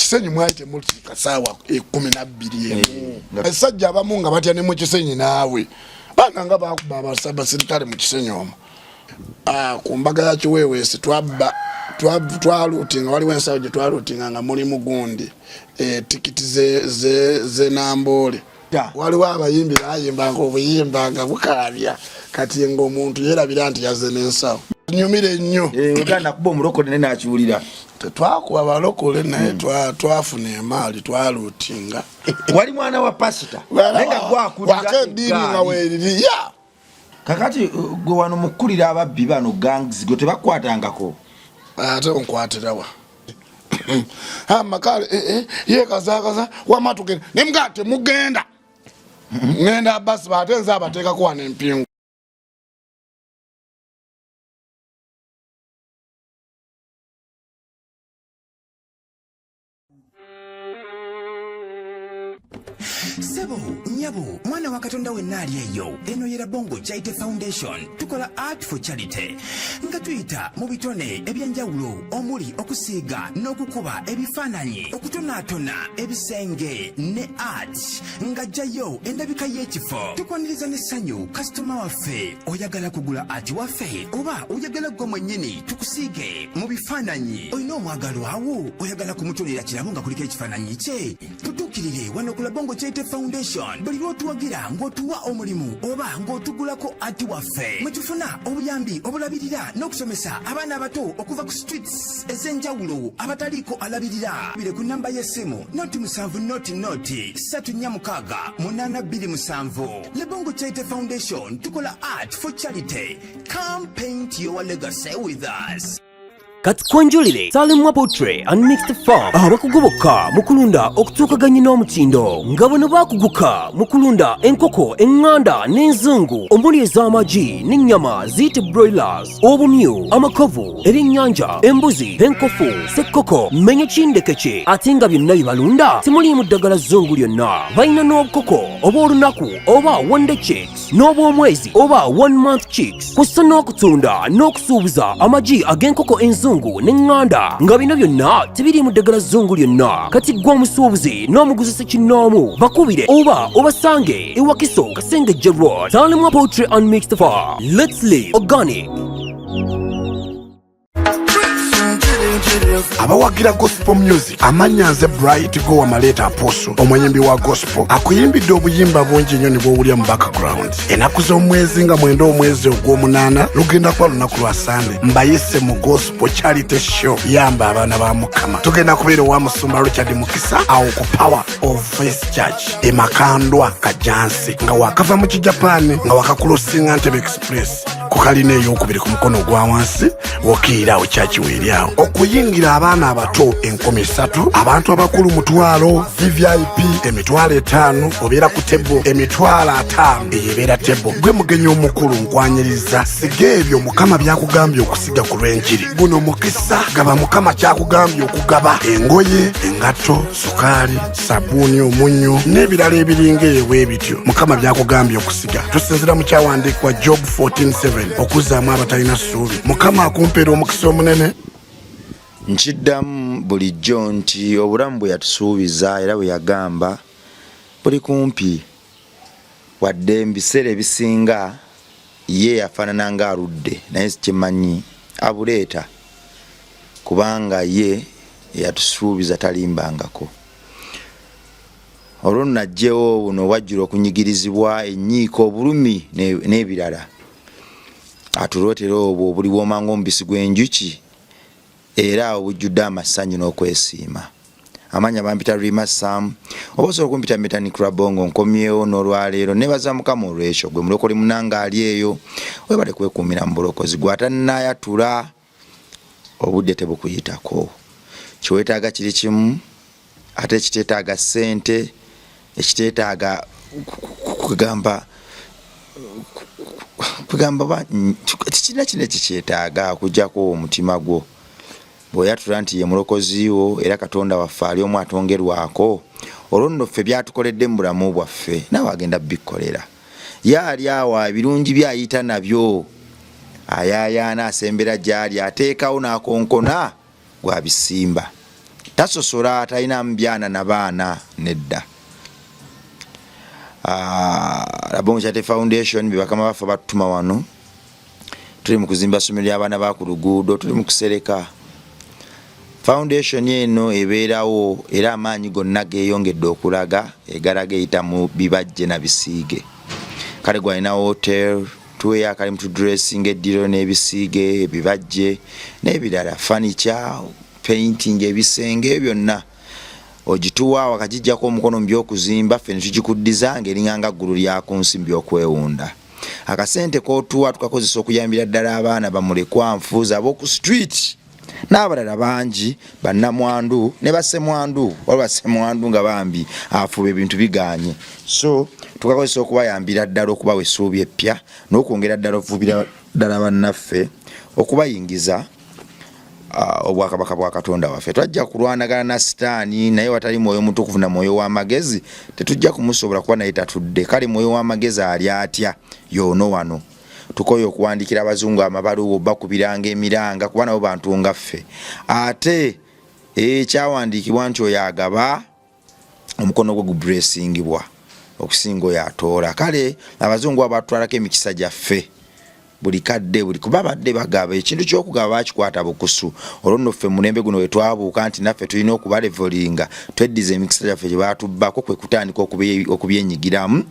Kisenyi mwali temutuuka saawa 12 emu. Abasajja abamu nga batya ne mu Kisenyi naawe. Baana nga bakuba abasirikale mu Kisenyi omwo. Ku mbaga ya Kiweeweesi twabba, twaluutinga, waliwo ensawo gye twaluutinga nga mulimu gundi, tikiti ze Namboole. Waliwo abayimbi bayimbanga obuyimba nga bukaabya, kati ng'omuntu yeerabira nti yazze n'ensawo. Nyumira ennyo. Uganda kuba omulokole naye n'akiwulira. Tetwakuba balokole naye twafuna emaali, twaluutinga. Wali mwana wa pasita naye nga gwakulira waka eddiini nga weeriri. Ya. Kakati gwe wano mukulira ababbi bano gangs gwe tebakwatangako. Ate onkwatirawa? Amakale yekazakaza wama tugenda. Ne mga temugenda. Ngenda basi ate nze abateekako wano empingu. Sebo, nyabo, mwana wa Katonda wenna ali eyo, eno ye Rabongo Charity Foundation. Tukola art for charity nga tuyita mu bitone ebyenjawulo omuli okusiiga n'okukuba ebifaananyi, okutonaatona ebisenge ne art nga jjayo endabika y'ekifo. Tukwaniriza n'essanyu kasitoma waffe. Oyagala kugula art waffe oba oyagala ggwe mwennyini tukusiige mu bifaananyi? Olina omwagalwa wo oyagala kumutonera kirabo nga kuliko ekifaananyi kye? Tutuukirire wano ku Labongo Charity Foundation. Buli lw'otuwagira ng'otuwa omulimu oba ng'otugulako ati waffe, mwe tufuna obuyambi obulabirira n'okusomesa abaana abato okuva ku streets ez'enjawulo abataliiko alabirira. Bire ku namba y'essimu 0 7 0 0 3 4 6 8 2 7. Labongo Charity Foundation, tukola art for charity. Come paint your legacy with us. Kati kwanjulire Salimwa Poultry and Mixed Farm, abakugu bokka mu kulunda okutuukaganye n'omutindo, nga bano bakuguka mu kulunda enkoko eŋŋanda n'enzungu omuli ez'amagi n'ennyama ziyite broilers, obumyu, amakovu, ebyennyanja, embuzi, enkofu, sekkoko, mmenye kindekeke, ate nga byonna bye balunda temuliimu ddagala zzungu lyonna. Balina n'obukoko obw'olunaku oba one day chicks n'obw'omwezi oba one month chicks, kussa n'okutunda n'okusuubuza amagi ag'enkoko enzungu n'eŋŋanda, nga bino byonna tebiriimu ddagala zzungu lyonna. Kati ggwe omusuubuzi n'omuguzi ssekinnoomu, bakubire oba obasange e Wakiso, Kasengejje Road. Salimwa Poultry and Mixed Farm, let's live organic. Abawagira gospel music, amannya nze Bright Gowa Maleeta Apostle, omuyimbi wa gospel akuyimbidde obuyimba bungi nnyo ne bwowulya mu background. Ennaku z'omwezi nga 9 omwezi ogw'omunaana, lugenda kuba lunaku lwa Sande, mbayise mu gospel charity show yamba abaana ba Mukama. Tugenda kubeera owa Musumba Richard Mukisa awo ku Power of Faith Church e Makandwa, Kajansi, nga wakava mu Kijapaani, nga wakakulosinga Ntebe Express ku kalina eyokubiri ku mukono ogwa wansi, wokiira awo kyaki weeri awo. Okuyingira abaana abato 3000, abantu abakulu 500,000, VVIP 50,000, obeera ku table 50,000, eyo ebeera table. Gwe mugenyi omukulu, nkwanyiriza. Siga ebyo Mukama byakugambye okusiga ku lw'enjiri. Guno mukisa, gaba Mukama kyakugambye okugaba: engoye, engatto, sukaali, sabuuni, omunnyo n'ebirala ebiringa eyo bwe bityo Mukama byakugambye okusiga. Tusinzira mu kyawandiikibwa Job 14:7, okuzzaamu abatalina ssuubi. Mukama akumpeera omukisa omunene. Nkiddamu bulijjo nti obulamu bwe yatusuubiza era bwe yagamba buli kumpi, wadde mu biseera ebisinga ye yafaanana ng'aludde, naye kyemanyi abuleeta kubanga ye yatusuubiza talimbangako. Olwo nno aggyewo buno obwajjula okunyigirizibwa, ennyiiko, obulumi n'ebirala, atuleetere obwo obuliwooma ng'omubisi gw'enjuki era obujjudde amasanyu n'okwesiima. Amanya bampita Rima Sam, oba osobola okumpita Metanik Rabongo. Nkomyewo n'olwaleero, nebaza Mukama olw'ekyo. Gwe mulokole munanga ali eyo, webale kwekuumira mu bulokozi. Gwe atannayatula, obudde tebukuyitako. Kyeweetaaga kiri kimu, ate ekiteetaaga ssente, ekiteetaaga kugamba tekirina kino ekikyetaaga okujjako omutima gwo bw'oyatula nti ye mulokozi wo era Katonda waffe ali omu atongerwako. Olwo nno ffe byatukoledde mu bulamu bwaffe naawe agenda bikkolera. Ye ali awo ebirungi bye ayita nabyo, ayaayaana, asembera gy'ali, ateekawo n'akonkona, gwabisimba. Tasosola, talinamu byana na baana nedda. Ah, Labongo Charity Foundation be bakama baffe batutuma wano. Tuli mu kuzimba ssomero ly'abaana ba ku luguudo, tuli mu kusereka. Foundation eno ebeerawo era amaanyi gonna geeyongedde okulaga egalaga eyita mu bibajje na bisiige. Kale gwalina hotel tuweeyo akalimu tudressinga eddiro n'ebisiige, ebibajje n'ebirala, furniture, painting, ebisenge byonna ogituwa wakagijjako omukono mu by'okuzimba ffe ne tugikuddiza ng'eringa nga ggulu lya ku nsi mu by'okwewunda. Akasente k'otuwa tukakozesa okuyambira ddala abaana bamulekwa, nfuuzi, ab'oku street n'abalala bangi, bannamwandu ne bassemwandu. Waliwo bassemwandu nga bambi afuba ebintu bigaanye, so tukakozesa okubayambira ddala okubawa essuubi eppya n'okwongera ddala okuvubira ddala bannaffe okubayingiza obwakabaka bwa Katonda waffe. Twajja kulwanagana na Sitaani, naye watali mwoyo mutukuvu na mwoyo w'amagezi tetujja kumusobola kuba naye tatudde. Kale mwoyo w'amagezi ali atya? Yoono wano. Tukoye okuwandikira abazungu amabaluwa, obakubiranga emiranga, kuba nabo bantu nga ffe. Ate ekyawandiikibwa nti oyo agaba omukono gwe guburesingibwa okusinga oyo atoola. Kale abazungu abo batutwalako emikisa gyaffe buli kadde buli kuba badde bagaba ekintu ky'okugaba bakikwata bukusu. Olwo nno ffe mulembe guno wetwabuuka nti naffe tulina okubalevolinga tweddiza emikisa gyaffe gye batubbako, kwe kutandika okubyenyigiramu,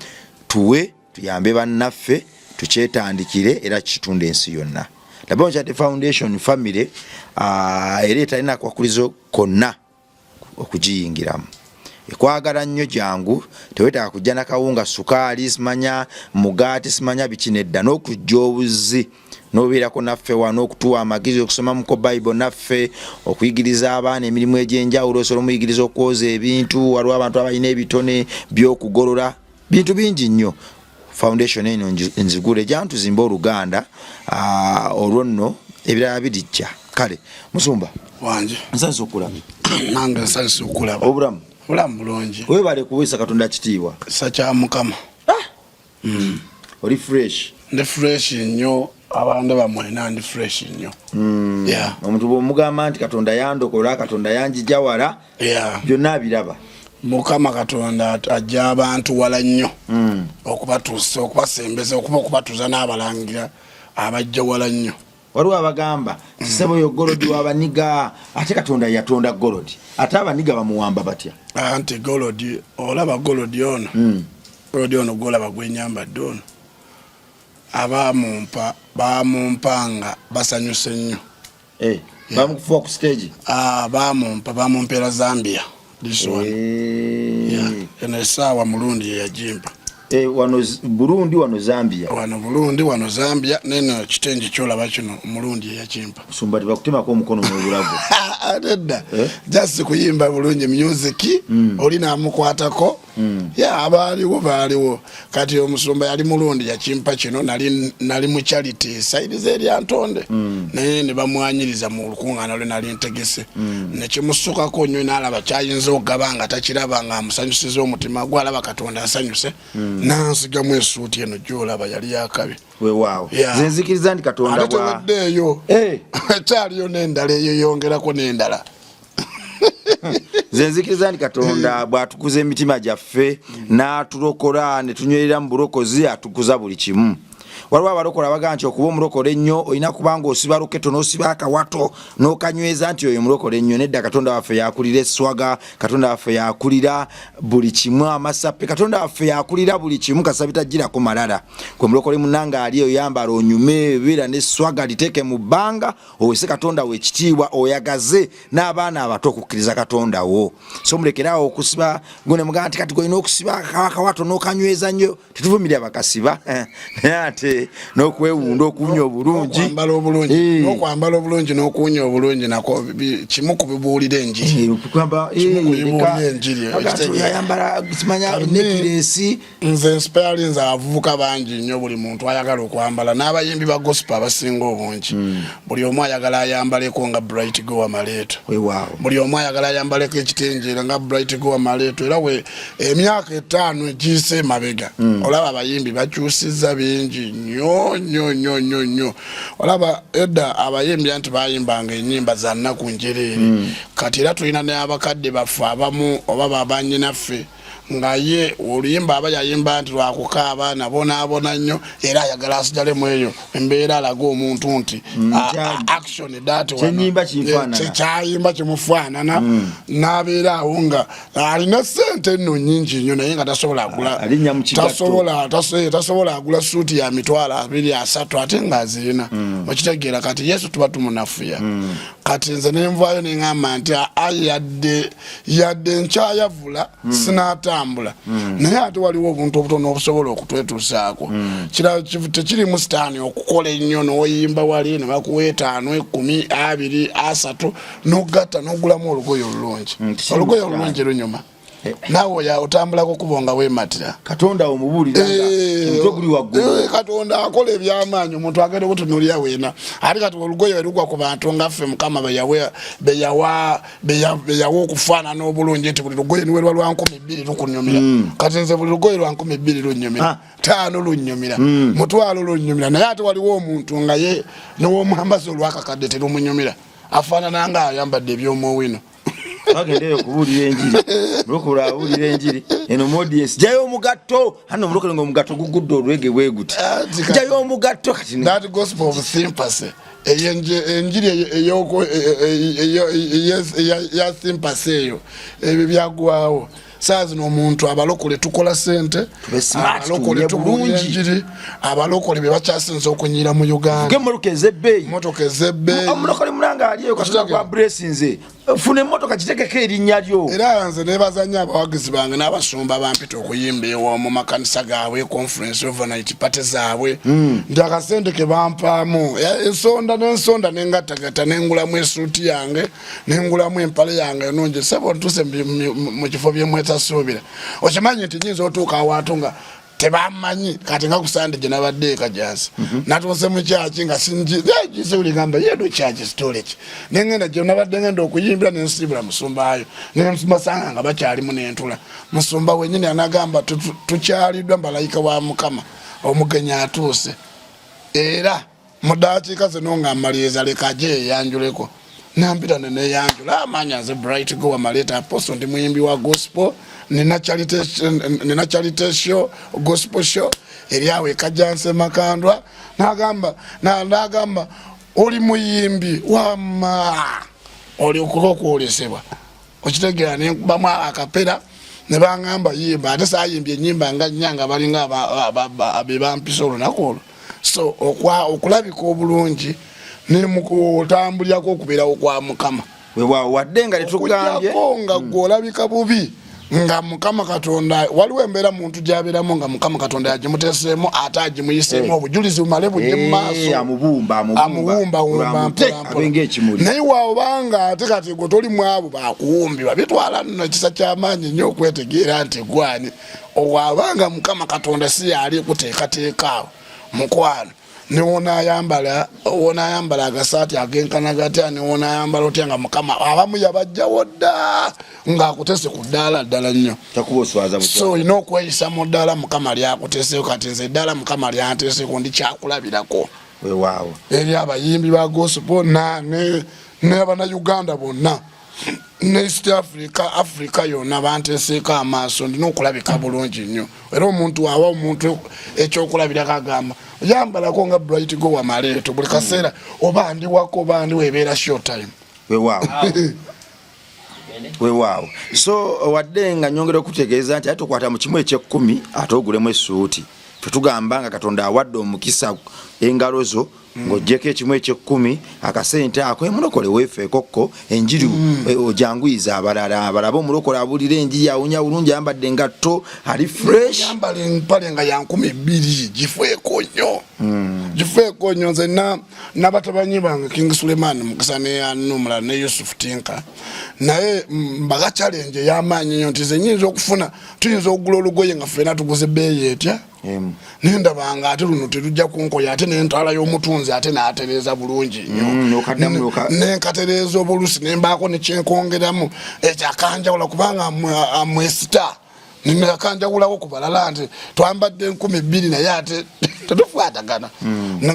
tuwe tuyambe bannaffe tukyetandikire era kitunde ensi yonna. Labongo Charity Foundation family era etalina kakwakulizo konna okugiyingiramu. Ekwagala nnyo, jangu, tewetaaga kujja na kawunga, sukaali, simanya mugaati, simanya biki, nedda, n'okujja obuzzi n'obeerako naffe wano okutuwa amagezi, okusomamuko Bible naffe, okuyigiriza abaana emirimu egy'enjawulo. Osobola omuyigiriza okwoza ebintu, waliwo abantu abalina ebitone by'okugolola, bintu bingi nnyo. Foundation eno nzigule, jangu tuzimbe oluganda, olwo nno ebirala birijja. Kale musumba wanje, nsanyusa okulaba. Nange nsanyusa okulaba. Obulamu? Obulamu bulungi. Webale kuweesa Katonda kitiibwa. Kisa kya Mukama. Oli fresh? Ndi fresh nnyo, abantu bamwena ndi fresh nnyo. Omuntu bwomugamba nti Katonda yandokola, Katonda yanjija wala, byonna abiraba. Mukama Katonda ajja abantu wala nnyo okubatuusa, okubasembeza, okuba okubatuuza n'abalangira abajja wala nnyo. Waliwo abagamba sebo yo golodi wabaniga, ate Katonda yatonda golodi, ate abaniga bamuwamba batya? Anti golodi, olaba golodi ono, golodi ono gwolaba gwenyambadde ono, abamumpa bamumpa nga basanyuse nnyo. Bamukufuwa ku stage? Ah, bamumpa bamumpeera Zambia, this one. Yeah. Eno essaawa Mulundi yeyagimpa. Wano Burundi, wano Zambia. Wano Burundi, wano Zambia, neno ekitengi kyolaba kino Mulundi yeyakimpa. Musumba, tebakutemako omukono n'obulago? Nedda. Just kuyimba bulungi music, oli namukwatako. Ya, abaaliwo baaliwo. Kati omusumba yali Mulundi yakimpa kino, nali mu charity side z'eryantonde, naye ne bamwanyiriza mu lukuŋŋaana lwe nali ntegese, nekimusukako nnyo, n'alaba kyayinza okugaba nga takiraba, nga amusanyusiza omutima gwe, alaba Katonda asanyuse, nansigamu esuuti eno gyolaba, yali yakabi. Weewaawo. Nze nzikiriza nti Katonda ate teweddeeyo, ekyaliyo n'endala eyo yongerako n'endala. Nze nzikiriza nti Katonda bw'atukuza emitima gyaffe n'atulokola ne tunywerera mu bulokozi, atukuza buli kimu. Waliwo abalokola abagaa nti okuba omulokole ennyo olina kuba nga osiba luketo n'osiba akawato n'okanyweza nti oyo mulokole ennyo. Nedda, Katonda waffe yakulira eswaga, Katonda waffe yakulira buli kimu, amasappe, Katonda waffe yakulira buli kimu, kasita bitagirako malala. Gwe mulokole munange ali eyo, yambala onyume, beera ne swaga, liteeke mu bbanga, owese Katonda wo ekitiibwa, oyagaze n'abaana abato okukkiriza Katonda wo. So mulekeraawo okusiba gwe nemugamba nti kati gwolina okusiba akawato n'okanyweza nnyo. Tetuvumirira bakasiba, naye ate n'okwewunda, okuwunya obulungi. N'okwambala obulungi, n'okwambala obulungi n'okuwunya obulungi nako kimu ku bibuulira enjiri. Okugamba, Kimu ku bibuulira enjiri, ekitegeeza. Yayambala simanya Kati necklace. Nze inspirinze abavubuka bangi nnyo, buli muntu ayagala okwambala, n'abayimbi ba gospel abasinga obungi, buli omu ayagala ayambaleko nga Bright Gowa Maleeto. Buli omu ayagala ayambaleko ekitenjeera nga Bright Gowa Maleeto. Era we emyaka 5 egiyise emabega, olaba abayimbi bakyusizza bingi. nnyo nnyo nnyo nnyo nnyo. Olaba edda abayimbi anti bayimbanga ennyimba za nnaku njereere. Kati era tulina n'abakadde baffe abamu oba babanyinaffe nga ye oluyimba aba yayimba nti lwakukaaba nabonaabona nnyo, era ayagala asigalemu eyo embeera alage omuntu nti action that one. Kyenyimba kinfaanana. Kyayimba kimufaanana. N'abeera awo nga alina sente nno nyingi nnyo, naye nga tasobola agula Alinnya mu kigatto. Tasobola agula suuti ya 20,000, 30, ate ng'azirina. Okitegeera? Kati Yesu tuba tumunafuya. Kati nze nenvaayo neŋŋamba nti aa, yadde nkyayavula, sinaatambula, naye ate waliwo obuntu obutono obusobola okutwetuusaako. Kirala tekirimu sitaani okukola ennyo n'oyimba wali ne bakuwa 5, 10, 20, 30, n'ogatta n'ogulamu olugoye olulungi. Tekirimu Olugoye sitaani. olulungi lunyuma, naawe oya otambulako kubo nga weematira. Katonda omubuulira nga omutwe guli waggulu. Katonda akola ebyamaanyi, omuntu agenda okutunuulira weena ate kati olugoye werugwa ku bantu nga ffe Mukama beyawa okufaanana obulungi, nti buli lugoye niwe lwa lwa 2000 lukunyumira. Kati nze buli lugoye lwa 2000 lunyumira, 5 lunyumira, 1,000 lunyumira, naye ate waliwo omuntu nga ye newomwambaza olwakakadde terumunyumira, afaanana nga ayambadde ebyomwowino. Bagendeyo okubuulira enjiri, mulokole abuulira enjiri eno modies, jayo omugatto hano, omulokole nga omugatto gugudde olwege bwe guti. Jayo omugatto kati That gospel of sympathy, eyo enjiri eyo ya sympathy, eyo ebyo byagwawo. Saa zino omuntu, abalokole tukola sente. Tube smart, Abalokole tuwulire tubuulira bulungi. enjiri, abalokole be bakyasinze okunyira mu Uganda. Emmotoka ez'ebbeeyi. Motoka ez'ebbeeyi. Omulokole munanga aliyo, Katonda gwa blessinze, funa emmotoka gitegeko erinnya lyo. Era nze nebaza nnyo abawagizi bange n'abasumba bampita okuyimba ewo mu makanisa gaabwe, conference, overnight party zaabwe, nti akasente ke bampaamu, ensonda n'ensonda nengattagatta, nengulamu esuuti yange, nengulamu empale yange enungi. Sebo, ntuse mu kifo byemwetasuubira. Okimanyi nti nyinza otuuka awantu nga tebamanyi? Kati nga kusande gye nabadde ekajansi, natuuse mu kyaki nga singiseuligamba yedo kyaki storage, nengenda gye nabadde ngenda okuyimbira, nensiibula musumbayo, nembasanga nga bakyalimu, nentula musumba wenyini anagamba, "Tukyaliddwa malayika wa Mukama, omugenyi atuuse." Era mu dakiika zino nga mmaliriza, leka aje yeyanjuleko. Nampita neneyanjula, amaanya nze Bright Gowa Maleta Apostle, ndi muyimbi wa gospel, nina charity show, gospel show eri awo ekajansi Makandwa. Nagamba, "Oli muyimbi wama oli okuba okwolesebwa." Okitegeera? Nenkubamu akapera ne baŋŋamba yimba, ate saayimbye enyimba nga nnya nga balinga be bampisa olunaku olwo. So okulabika obulungi otambulirako okubeerawo kwa Mukama. Weewaawo, wadde nga tetugambye. Okujjako nga gwe olabika bubi, nga Mukama Katonda, waliwo embeera muntu gyabeeramu nga Mukama Katonda yagimuteeseemu ate agimuyiseemu, obujulizi bumale bujje mu maaso. Amubumba, amubumba. Amuwumbawumba. Lwamute, mpola mpola. abe ng'ekimuli. Naye waobanga ate kati gwe toli mu abo bakuwumbibwa, bitwala nno ekisa ky'amaanyi nnyo okwetegeera nti gwani owabanga Mukama Katonda si yali kuteekateeka awo. Mukwano, newonaayambala wonaayambala agasaati agenkana gatya, newonaayambala otya, nga Mukama abamu yabajjawo dda ng'akutese ku ddaala ddala nnyo. Takuba oswaza butya. So olina okweyisa mu ddaala Mukama lyakuteeseeko. Kati nze eddaala Mukama lyanteeseeko ndi kyakulabirako eri abayimbi ba gospel n'abannayuganda bonna ne East Africa, Africa yonna banteeseeko amaaso. Ndina okulabika bulungi nnyo, era omuntu awa omuntu ekyokulabirako agamba, "Yambalako nga Bright Gowa Maleeto buli kaseera, oba ndi wako oba ndi webeera show time." Weewaawo. So wadde nga nyongera okutegeeza nti ate tokwata mu kimu ekyekkumi ate ogulemu essuuti, tetugamba nga Katonda awadde omukisa engalo zo ng'oggyeko ekimu ekyekkumi, akasente ako emulokole weefeekokko enjiri, ojanguyiza abalala balabe omulokole abuulira enjiri, awunya bulungi, ayambadde engatto, ali fresh. Yambala empale nga ya 2000, gifeeko nnyo, gifeeko nnyo. Nze n'abatabanyi bange, King Suleiman Mukisa ne Anumula ne Yusuf Tinka, naye mbaga challenge ey'amaanyi nnyo nti nze nyinza okufuna, tuyinza okugula olugoye nga ffena tuguze bbeeyi etya, nendabanga ate luno terujja kunkoya, ate nentwala y'omutunzi ate n'atereeza bulungi nnyo. N'okaddamu Nenkatereeza obulusi, nembaako nekyenkwongeramu ekyo akanjawula, kubanga amwesita. Ninakanjawulawo ku balala nti twambadde 2000 naye ate tetukwatagana.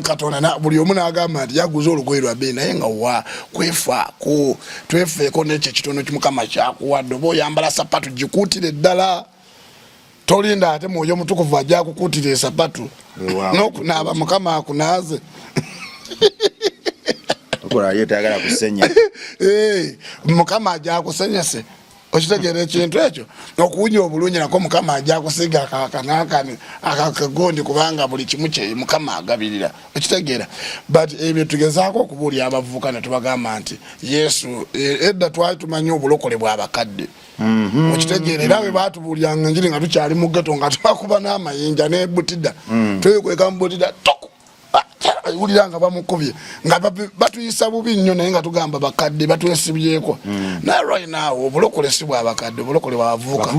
Katonda buli omu n'agamba nti yaguze olugoye lwa bbeeyi, naye nga wa kwefaako, twefeeko n'ekyo ekitono kimukama kyakuwadde. Oba oyambala sapatu, gikuutire ddala, tolinda ate Mwoyo Omutukuvu ajja kukuutira esapatu n'okunaaba Mukama akunaaze. Mukama ajja akusenyese. Okitegeera ekintu ekyo? Okuwunya obulungi nako Mukama ajja kusiga kakanakani akakagondi, kubanga buli kimu kye Mukama agabirira. Okitegeera? But ebyo tugezaako okubuulira abavubuka ne tubagamba nti Yesu, edda twali tumanyi obulokole bw'abakadde. Okitegeera? Era bwe batubuuliranga enjiri nga tukyali mu ghetto, nga tubakuba n'amayinja n'ebutida, twekweka mu butida, tuku wulira nga bamukubye, nga batuyisa bubi nnyo, naye nga tugamba bakadde batwesibyeko. Naye right now obulokole si bwabakadde, obulokole bwabavubuka,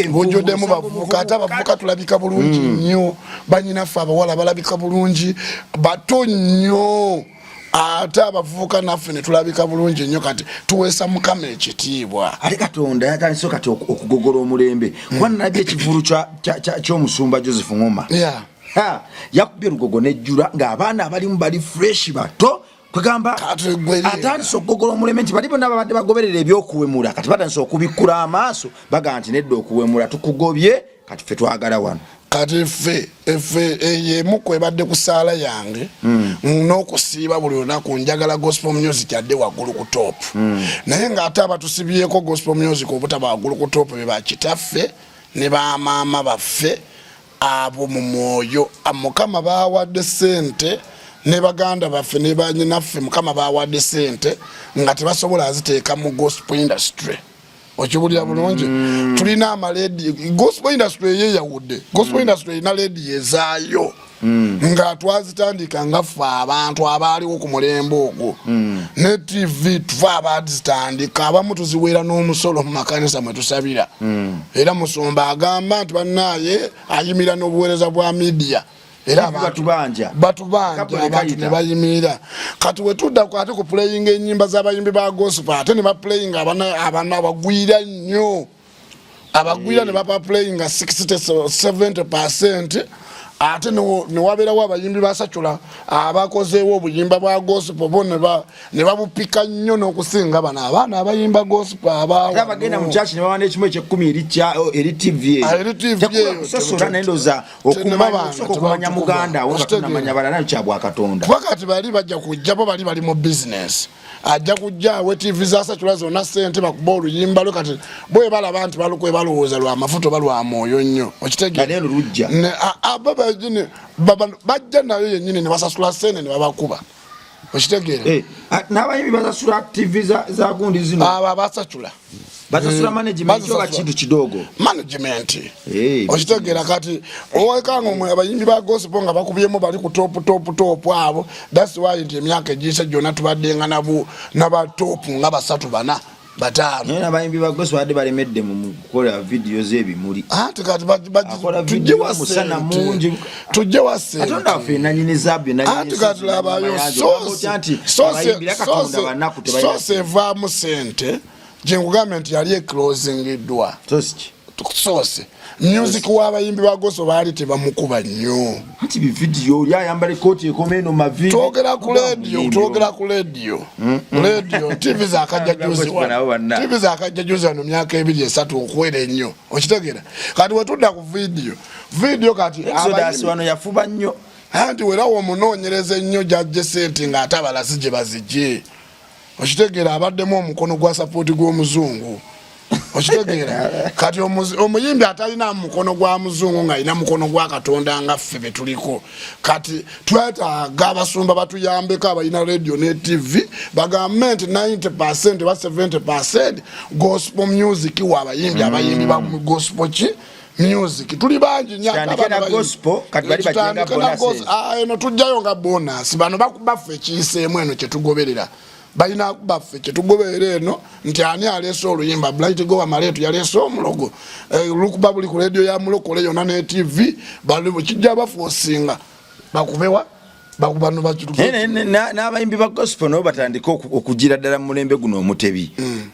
bujjuddemu bavubuka. Ate abavubuka tulabika bulungi nnyo, banyinaffe abawala balabika bulungi, bato nnyo, ate abavubuka naffe ne tulabika bulungi nnyo. Kati tuweesa Mukama ekitiibwa. Ate Katonda yatandise kati okugogola omulembe, kuba nalabye ekivulu ky'omusumba Joseph Ngoma. Yakubye olugogo nejjula ng'abaana abalimu bali fresh, bato. Kwegamba atandise okugogola omulembe nti bali bonna babadde bagoberera ebyokuwemula, kati batandise okubikkula amaaso, bagaa nti nedda, okuwemula tukugobye, kati ffe twagala wano. Kati ffe effe eyo emu kwebadde ku saala yange n'okusiiba buli lunaku, njagala gospel music adde waggulu ku top. Naye ng'ate abatusibyeko gospel music obutaba waggulu ku top be bakitaffe ne bamaama baffe abo mu mwoyo Mukama bawadde sente, ne baganda baffe ne banyinaffe Mukama bawadde sente nga tebasobola aziteeka mu gospel industry. Okiwulira bulungi? Tulina amaledi, gospel industry eyeyawudde. Gospel industry erina ledi ezaayo nga twazitandika nga ffe abantu abaaliwo ku mulembe ogwo, ne TV tufe abazitandika, abamu tuziweera n'omusolo mu makanisa mwe tusabira. Era musumba agamba nti bannaaye ayimira n'obuweereza bwa media, era batubanja. Batubanja abantu ne bayimirira. Kati wetudda ate ku playinga enyimba z'abayimbi ba gospel, ate ne baplayinga abana abagwira nnyo, abagwira ne bapa playinga 60 70%, ate ne wabeerawo abayimbi ba secular abakozeewo obuyimba bwa gospel bo ne babupika nnyo n'okusinga bano abaana abayimba gospel. Abagenda mu church ne bawa n'ekimu ekyekumi eri TV. Eri TV eyo. Kusosola, naye ndowooza okumanya muganda wo nga tonamanya balala nayo kya bwakatonda. Kuba kati bali bajja kujja, bo bali mu business, ajja kujja awe TV za secular zonna sente bakuba oluyimba lwe. Kati bwe balaba nti balukwe, balowooza lwa mafuta oba lwa mwoyo nnyo. Okitegeera? Lujja. Bajja nayo yennyini ne basasula sente ne babakuba. Okitegeera? Eh, n'abayimbi basasula TV za gundi zino. Abo abasasula. Basasula management oba kintu kidogo? Management. Okitegeera? Kati owekanga omwe abayimbi ba gospel nga bakubyemu bali ku top top top abo, that's why nti emyaka egiyise gyonna tubaddenga nabo naba top nga basatu, bana, bataano. Naye n'abayimbi ba gospel badde balemedde mu kukola vidiyo z'ebimuli. Anti kati Akola tujje video wa musana sente. mungi. Tujje wa sente. Katonda waffe nanyini zaabu. Anti kati labayo source evaamu sente gyenkugambye nti yali eclosingiddwa. Source music w'abayimbi ba gospel baali tebamukuba nnyo. Anti bividiyo, oli ayambala ekooti ekoma eno mavi. Twogera ku radio, twogera ku radio, radio TV zakajja juzi wano, TV zakajja juzi wano, myaka 2 3 okuwera ennyo. Okitegeera? Kati wetudda ku video, video kati Exodus wano yafuba nnyo. Anti werawo omunoonyereza ennyo gyajje sente ng'ate abalasi gye bazigye. Okitegeera? Abaddemu omukono gwa support gw'omuzungu. Okitegeera? Kati omuyimbi atalina mukono gwa muzungu ng'alina mukono gwa Katonda nga ffe be tuliko, kati twetaaga abasumba batuyambeko abalina radio ne TV, bagambe nti 90% oba 70% gospel music wa abayimbi, abayimbi ba gospel ki music tuli bangi nnyo. Tutandike na gospel, kati bali bajenga Tutandike na bonuses. Eno tujjayo nga bonus. Bano bakubaffe ekiyiseemu eno kyetugoberera, balina baffe kyetugoberera eno nti ani aleese oluyimba Bright Gowa Maleetu yaleese omulogo. Lukuba buli ku radio ya mulokole yonna ne TV, bali kijja bafuosinga bakubewa. N'abayimbi ba gospel nabo batandike okugira ddala mu mulembe guno omutebi.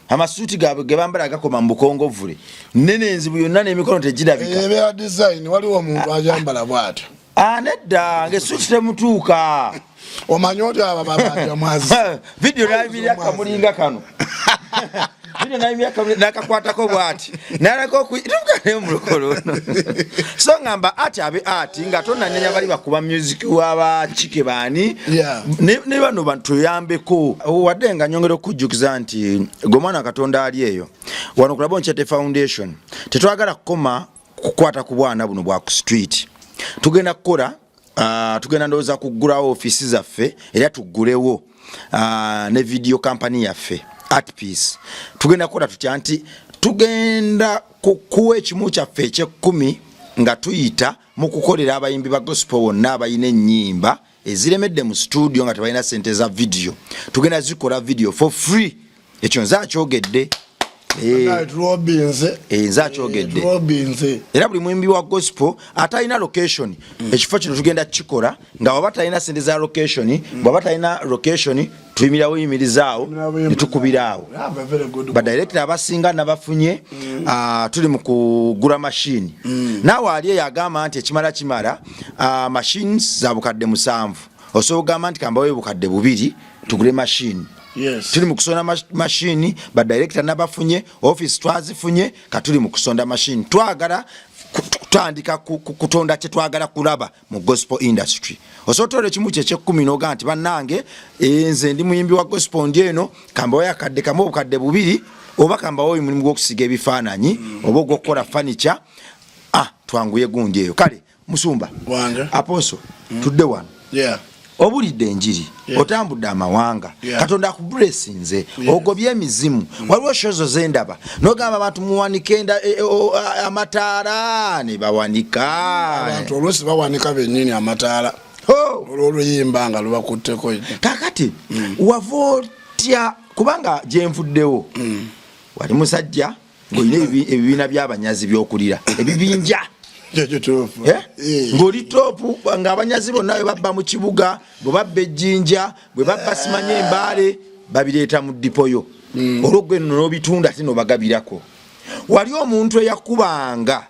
Amasuuti gaabwe ge bambala gakoma mu bukongovule, nene enzibu yonna n'emikono tegirabika. Ebeera design, waliwo omuntu ayambala bw'atyo. Ah, nedda, ng'essuuti temutuuka. Omanyi oti abo babanja mwazi. Vidiyo nabiri akamulinga kano, vidiyo nabiri nakakwatako bwati nalaka okutuuka omulokolo ono. So ngamba ati abe ati nga tonanenya bali bakuba music wabakike baani ne bano tuyambeko. Wadde nga nyongera okukujjukiza nti gwe mwana Katonda ali eyo wano ku Labone Charity Foundation, tetwagala kukoma kukwata ku bwana buno bwa ku street. Tugenda kukola, tugenda ndowooza kuggulawo ofiisi zaffe era tuggulewo ne video company yaffe Art Peace. Tugenda kukola tutya nti tugenda kuwa ekimu kyaffe ekyekkumi nga tuyita mu kukolera abayimbi ba gospel bonna abalina ennyimba eziremedde mu studio nga tebalina sente za video. Tugenda zikola video for free. Ekyo nze akyogedde. Nze akyogedde. Era buli muyimbi wa gospel atalina location, ekifo kino tugenda kukikola nga waba talina sente za location, bwaba talina location, tuyimirawo yimirizaawo netukubiraawo. Badirector abasinga nabafunye. Tuli mu kugula mashini. Naawe ali eyo agamba nti ekimala kimala, machines za 7,000, osobola okugamba nti kambawe 2000 tugule mashini. Tuli mu kusonda mashini. Badirector nabafunye, office twazifunye, katuli mu kusonda mashini. Twagala kutandika kutonda kyetwagala kulaba mu gospel industry. Osobola ekimu kyekyekumi noga nti bannange, nze ndi muyimbi wa gospel, ndi eno, kambawe akadde kamu, 2000, oba kambawe oyo mulimu gw'okusiga ebifaananyi, oba ogw'okukola furniture. Ah, twanguye gundi eyo. Kale musumba apostle, tudde wano. Obulidde enjiri, otambudde amawanga, Katonda akubulesinze, ogobye emizimu. Waliwo shozo zendaba nogamba abantu muwanike amataala ne bawanika. Abantu oluusi bawanika bennyini amataala olw'oluyimba nga lubakutteko. Kakati wava otya? Kubanga gyenvuddewo wali musajja ng'olina ebibiina by'abanyazi by'okulira ebibinja. Kyekituufu. Eh? Ng'oli top, ng'abanyazi bonna bwe babba mu kibuga, bwe babba ejjinja, bwe babba simanya embaale, babireeta mu depot yo, olwo gwe nno n'obitunda ate n'obagabirako. Wali omuntu eyakubanga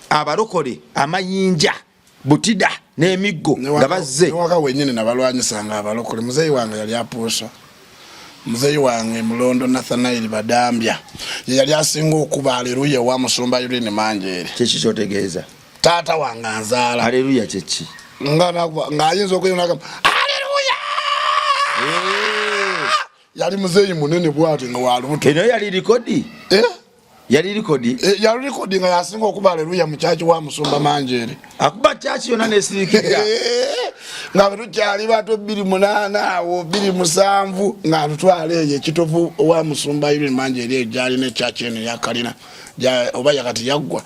abalokole amayinja, butida n'emiggo nga bazze. Newaka wenyini nabalwanyisanga abalokole. Muzeeyi wange yali apuusa, muzeeyi wange Mulondo Nathanael Badambya ye yali asinga okuba aleluya wa musumba Irene Manjeere. Kyeki kyotegeeza? Taata wange anzaala. Aleluya kyeki? Ng'ayinza okuyonagamba aleluya. Yali muzeeyi munene bwati nga walubuto. Eno yali record? Eh? Yali record? Eh, yali record nga yasinga okuba aleluya mu kyaki wa musumba Manjeere. Akuba kyaki yonna nesirikira. Nga bwe tukyali bato 2008 awo, 2007, nga tutwala eyo ekitovu wa musumba Irene Manjeere, eyo gyalina ekyaki eno yakalina oba yakati yaggwa,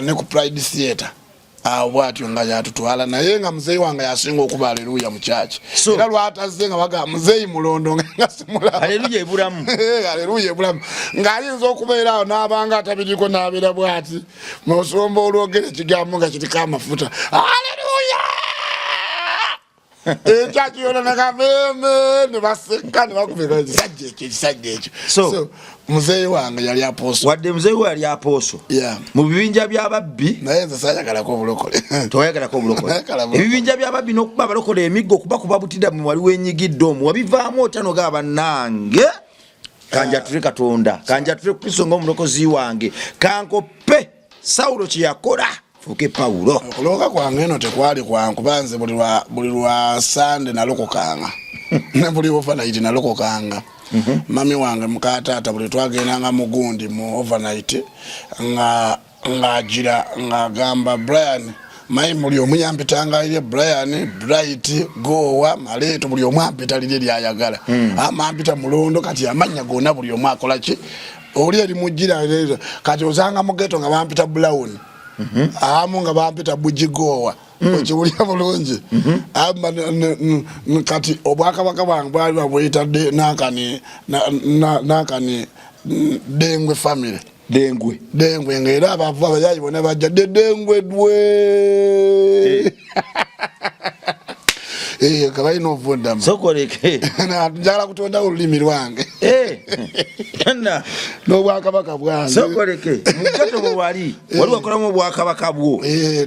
ne ku Pride Theatre awo bwatyo nga yatutwala. Naye nga muzeeyi wange yasinga okuba aleluya mu kyaki. Era lwatazze nga baga muzeeyi Mulondo nga simulaba. Aleluya ebulamu. Aleluya ebulamu, ng'ayinza okubeera awo n'abanga atabiriko n'abeera bwati musumba olwogera ekigambo nga kiriko amafuta, aleluya, ekyaki yona nakameme ne baseka ne bakubira ekisajja ekyo, ekisajja ekyo. So muzeeyi wange yali apostle. Wadde muzeeyi we yali apostle mu bibinja by'ababbi. Naye nze sayagalako obulokole. Toyagalako obulokole? Nayagala bulokole. Ebibinja by'ababbi n'okuba abalokole emiggo, okubakuba butida, mwe wali wenyigidde omwo, wabivaamu otya nogaba bannange, kanjatule Katonda, kanjatule Kristo ng'omulokozi wange, kankoppe Sawulo kye yakola, fuuke Pawulo? Okulokoka kwange eno tekwali kwankuba. Nze buli lwa Sande nalokokanga, ne buli overnight nalokokanga. Mami wange mukataata buli twagendanga mugundi mu overnight nga ng'agira ng'agamba Brian mayi, buli omu yampitanga lirye, Brian, Bright, Gowa, Maleeto, buli omu ampita lirye lyayagala. Ama ampita Mulondo. Kati amannya gonna buli omu akola ki oli erimujira. Kati osanga mu ghetto nga bampita Brown, amu nga bampita Bujigowa. Okiwulira bulungi? Ama kati obwakabaka bwange bwali babuyita nankani nankani Dengwe family. Dengwe. Dengwe, ngaera abavu abayayi bonna bajja de Dengwe dwe. Eh, nga balina ovundama. Sokoleke. Njagala kutondawo olulimi lwange. Eh, n'obwakabaka bwange. Sokoleke mugato bwe wali eh. wali wakolamu obwakabaka bwo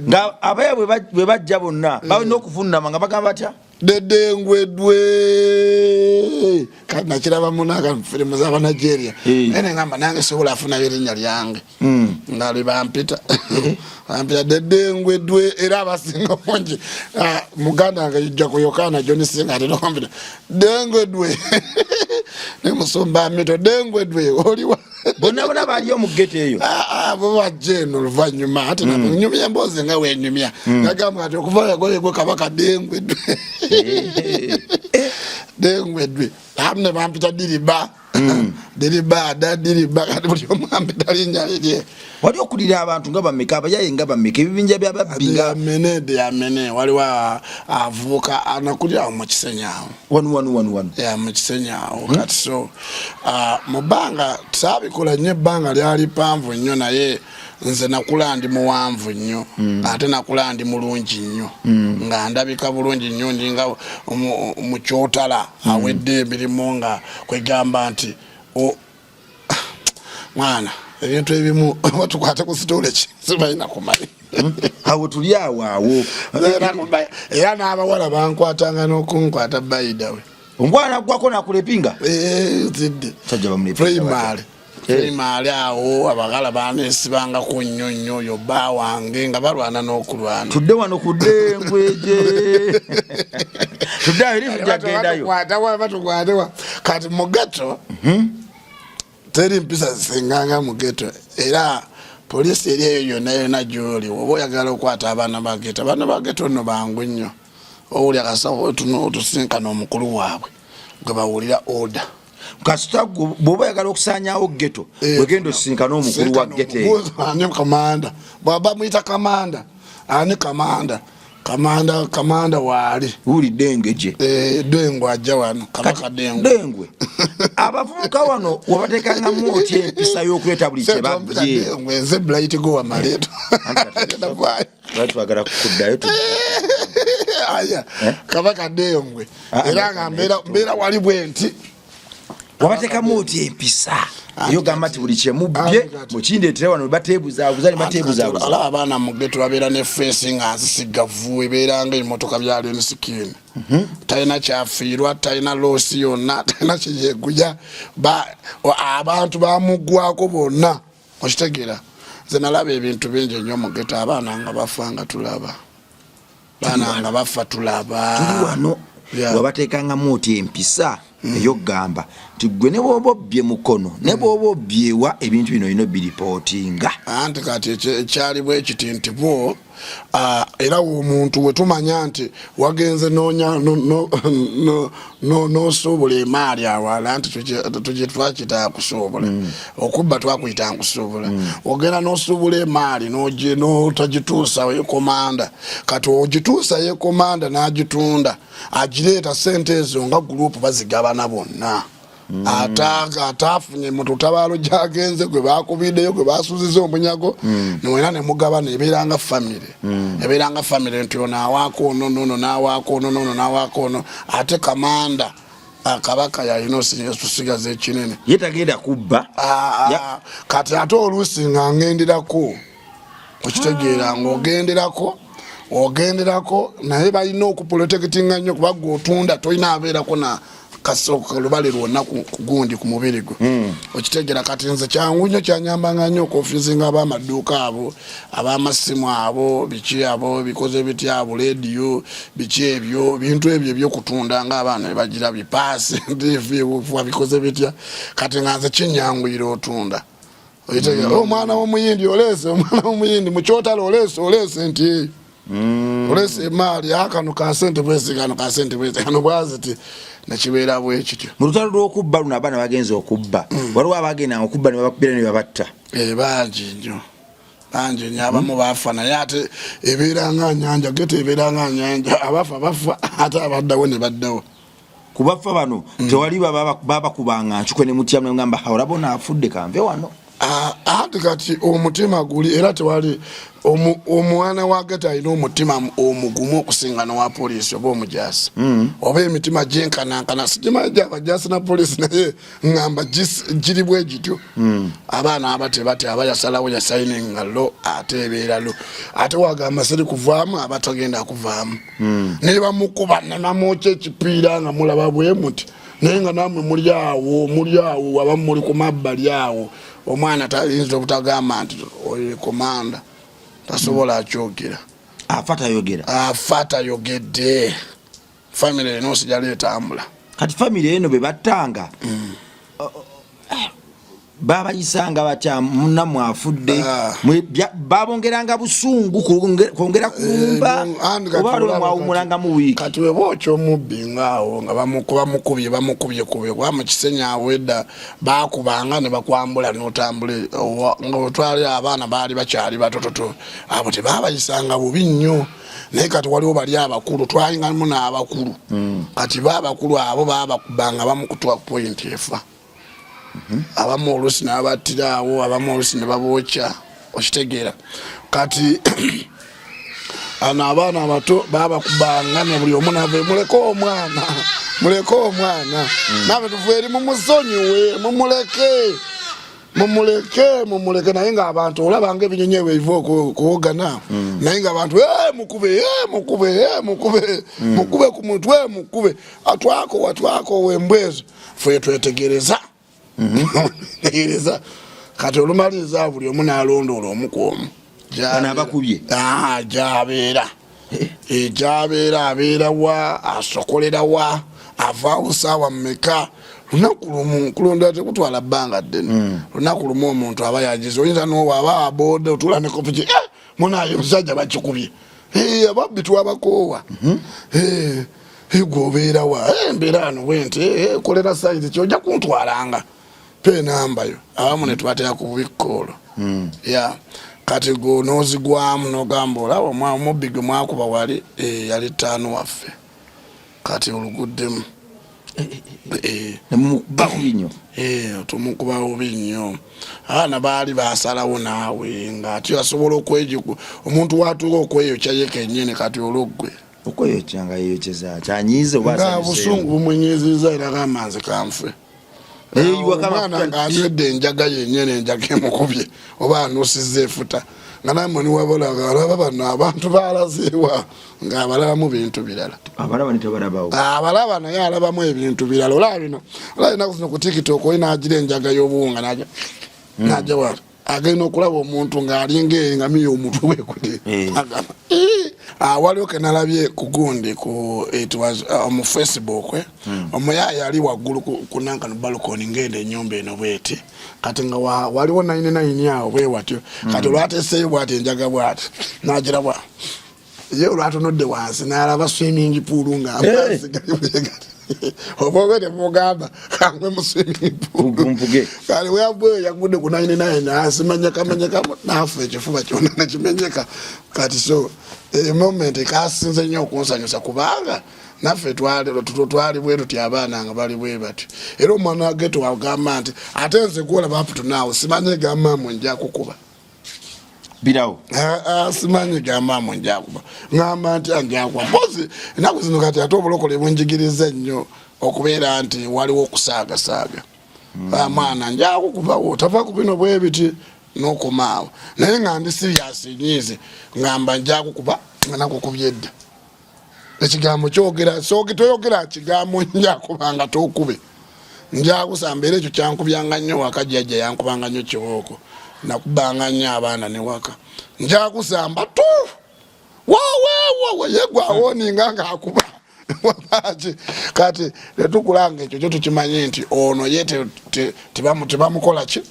nga abaya bwe bajja bonna balina okuvunama nga bagamba batya? Dedengwedwe. Kati nakiraba munaka firimu z'abanigeria, naye nengamba nange sobola afunayo erinnya lyange nga lwebampita bampita dedengwedwe. Era abasinga obungi, ah, muganda wange yujja ku Yokaana John Singa atera okumpita dengwedwe, ne musumba mito dengwedwe oliwa. Bonna bona baliyo mu ggeto eyo? Ah, ah, bo bajja eno oluvannyuma ate mm. nyumya emboozi nga wenyumya nagamba kati okuva yagoyegwe kabaka dengwedwe dengwedwe, amu ne bampita diriba diriba ada diriba. Kati buli omu ampita linnya lirye. Wali okulira abantu nga bameka, abayaye nga bameka, ebibinja byababbi nga? Amene de amene waliwo avubuka anakulira awo mu Kisenyi awo. Wanu wanu wanu wanu. Ya, mu Kisenyi awo hmm. Kati so mu bbanga saabikola nnyo, ebbanga lyali panvu nnyo, naye nze nakula ndi muwanvu nnyo ate nakula ndi mulungi nnyo nga ndabika bulungi nnyo, ndinga mukyotala awedde emirimu, nga kwegamba nti mwana ebintu ebimu batukwate ku sitoole ki sibalina kumanya. Awo tuli awo awo. Era n'abawala bankwatanga n'okunkwata bayidawe. Omwana gwako nakulepinga? Eh, zidde. Sajja bamulepinga. Primary. Primary awo abagala banesibangako nnyo nnyo, oyo bba wange nga balwana n'okulwana. Tudde wano ku ddengweje, tudde awo eri tujja gendayo. Batukwatawa kati mu ghetto teri mpisa zisinganga mu ghetto, era poliisi eri eyo yonna yonna gyoli oba oyagala okwata abaana ba ghetto, abaana ba ghetto nno bangu nnyo. Owulira kasawo otusinkana omukulu waabwe gwe bawulira order. Kasita bw'oba oyagala okusaanyaawo ghetto, eh, wegenda osisinkana omukulu wa ghetto eyo. Ani kamanda? Bwaba muyita kamanda, ani kamanda? Kamanda, kamanda waali. Wuli dengeje. Eh, dengwe ajja wano, kabaka dengwe. Dengwe, abavubuka wano wabateekangamu otya empisa y'okuleeta buli kyebabbye? Dengwe nze Blight go wamaleeto. Lwaki twagala kukuddayo? Aya. Eh? Kabaka dengwe. Ah, era nga mbeera wali bwe nti. Wabateekamu otya empisa eyogamba nti buli kyemubbye mukindeetera wano, bateebuzaabuza ne bateebuzaabuza? Alaba abaana mu ghetto babeera ne face nga nzisigavu, ebeera nga emotoka bya lensikin. Talina kyafiirwa, talina loss yonna, talina kyeyeguya. Abantu bamugwako bonna, okitegeera? Nze nalaba ebintu bingi nnyo mu ghetto, abaana nga bafa nga tulaba, baana nga bafa tulaba. Tuli wano. Wabateekangamu otya empisa eyokugamba nti gwe ne bwoba obbye mukono, ne bwoba obbyewa, ebintu bino olina obiripootinga? Anti kati ekyali bwe kiti nti bo era omuntu we tumanya nti wagenze nosuubula emaali awala, nti twakita kusuubula, okubba twakuyita nkusuubula, ogenda nosuubula emaali notagituusa komanda. Kati ogituusa ye komanda n'agitunda, agireeta, sente ezo nga gurupu bazigabana bonna. Ataafunye mu tutabaalo gyagenze, gwe bakubiddeyo, gwe basuziza omunyago, newena nemugabana, ebeeranga famire, ebeeranga famire nti ono awaako ono, nono nawaako ono, nono nawaako ono. Ate kamanda, kabaka yalina otusigaza ekinene. Ye tagenda kubba. Ah, kati ate oluusi nga ngenderako, okitegeera, ngaogenderako, ogenderako, naye balina okuprotectinga nnyo kuba gwe otunda tolina abeerako na kasooka lubale lwonna ku gundi ku mubiri gwe, okitegeera? Kati nze kyangu nnyo, kyanyambanga nnyo okuofisinga ab'amaduuka abo, ab'amasimu abo, biki abo bikoze bitya abo, lediyo, biki ebyo, bintu ebyo ebyokutunda ng'abaana bebagira bipaasi, tv bikoze bitya. Kati nga nze kinyanguyira otunda, okitegeera? Omwana w'omuyindi oleese, omwana w'omuyindi mukyotala oleese, oleese nti oleese emaali, akano ka sente bwezi, kano ka sente bwezi, kano bwaziti, nekibeera bwe kityo. Mu lutalo lw'okubba luno, abaana bagenze okubba, waliwo abagendanga okubba ne babakubira ne babatta? Eh, bangi nnyo, bangi nnyo. Abamu bafa, naye ate ebeera nga nyanja, ghetto ebeera nga nyanja, abafa bafa, ate abaddawo ne baddawo. Ku bafa bano tewali babakubanga nkikwe ne mutya, negamba olaba ono afudde, kanve wano? Anti kati omutima guli era tewali omwana wa geta alina omutima omugumu okusinga nowa poliisi oba omujasi. Oba emitima gyenkanankana, sigimanyi gyabajasi na poliisi, naye ngamba giri bwe gityo. Abaana aba tebatya, aba yasalawo yasayininga lo, ate ebeera lo, ate wagamba siri kuvaamu, aba tagenda kuvaamu. Naye bamukuba nenamwokya ekipiira nga mulaba bwe muti, naye nga namwe muli awo, muli awo, abamu muli ku mabbali awo. Omwana tayinza obutagamba nti oyo komanda, tasobola akyogera. Afa tayogera. Afa tayogedde, famire eno osigala etambula. Kati famire eno be battanga, babayisanga batya? Munamwe afudde, babongeranga busungu kwongera kulumba, oba waliwo mwawumulanga mu wiiki? Kati weba okya omubbi ngaawo nga bamukubye, bamukubye kubye, kuba mu Kisenyi awo edda bakubanga ne bakwambula n'otambula nga otwali abaana baali bakyali batototo, abo tebabayisanga bubi nnyo. Naye kati waliwo bali abakulu, twalingamu n'abakulu. Kati ba abakulu abo babakubanga bamukutwa point efa. Abamu oluusi nabattira awo, abamu oluusi ne babookya, okitegeera? Kati ano abaana abato babakubanga ne buli omu nava, muleke omwana, muleke omwana. Nabe tuva eri, mumusonyiwe, mumuleke, mumuleke, mumuleke. Naye ng'abantu olabanga ebinyonyi ebyo ebiva okuwogana, naye ng'abantu, "Eh, mukube, eh, mukube, eh, mukube, mukube ku mutwe, mukube." Ah, twakowa, twakowa embwa ezo. Ffe twetegereza, tegereza. Kati olumaliriza buli omu n'alondoola omu ku omu. Bano abakubye? Ah, gyabeera. Eh, gyabeera, abeera wa, asokolera wa, avaawo saawa mmeka lunaku lumu. Kulonda tekutwala bbanga ddene. Lunaku lumu omuntu aba yagize, oyinza nowa aba aboda otula ne kopiki, eh, munaye omusajja bakikubye. Eh, ababbi twabakoowa. Eh, eh, gwe obeera wa? Eh, mbeera wano bwenti. Eh, eh, kolera saizi ki? Ojja kuntwalanga pe enambayo. Abamu ne tubatera ku bubikkoolo ya kati gwe n'ozigwamu n'ogamba olaba omubbi gwe mwakuba wali, eh, yali ttaano waffe, kati oluguddemu. Eh, Nemukuba bubi nnyo. Eh, tumukuba bubi nnyo. Abaana baali basalawo naawe ng'ate asobola okwejiku omuntu watuuka okweyokya ye kennyini, kati olwoggwe. Okweyokya nga yeyokyeza kyanyiize oba nga asanyuseemu? Busungu bumunyiiziza, era gamba nze kanfe. Neyeyiwako Omwana amafuta. ng'anywedde enjaga yennyini, enjaga emukubye oba anuusizza efuta, nga namwe niwabulaga alaba bano abantu balazeewa ng'abalabamu bintu birala. Abalaba netabalabawo. Abalaba naye alabamu ebintu birala. Olaba bino, olaba enaku zino ku TikTok, oli n'agira enjaga y'obuwunga naja naja wa agenda okulaba omuntu ng'alinga engamiya omutwe bwekuti. Agamba, "Ii." Ah, waliwo kenalabye ku gundi ku it was mu Facebook, eh? Omuyaaya ali waggulu ku nankano balcony, ngenda enyumba eno bweti, kati nga waliwo 99 awo bwe watyo. Kati olwateseeyo bwati enjaga bwati nagira bwa ye olwatunudde wansi n'alaba swimming pool nga amazzi gali bwegati, oba obe temugamba kangwe mu swimming pool. Mpuge. Kale weyabwe yagudde ku 99 nasimenyekamenyekamu naafa, ekifuba kyonna nekimenyeka. Kati so eyo moment ekasinze nnyo okunsanyusa, kubanga naffe twali bwe tuti, abaana nga bali bwe batyo. Era omwana wa geto agamba nti ate nze gwolaba up to now simanyi gamba mwe nja kukuba. Birawo. Ah, ah, simanyi gamba mwe njakuba, ngamba nti njakuba mpozi ennaku zino. Kati ate obulokole bunjigiriza ennyo okubeera nti waliwo okusaagasaaga. Ah, mwana njakukubawo tava ku bino bwe biti n'okomaawo, naye nga ndi serious, nyiize, ngamba njakukuba nga nakukubye edda. Ekigambo kyogera soke toyogera kigambo njakuba nga tokube, njakusamba. Era ekyo kyankubyanga nnyo waka, jjajja yankubanga nnyo kibooko, nakubanga nnyo abaana ne waka, njakusamba tu wawewawe ye gwawoninga ngaakuba wabaki. Kati tetukulanga ekyo kyo tukimanyi nti ono ye tebamukola ki,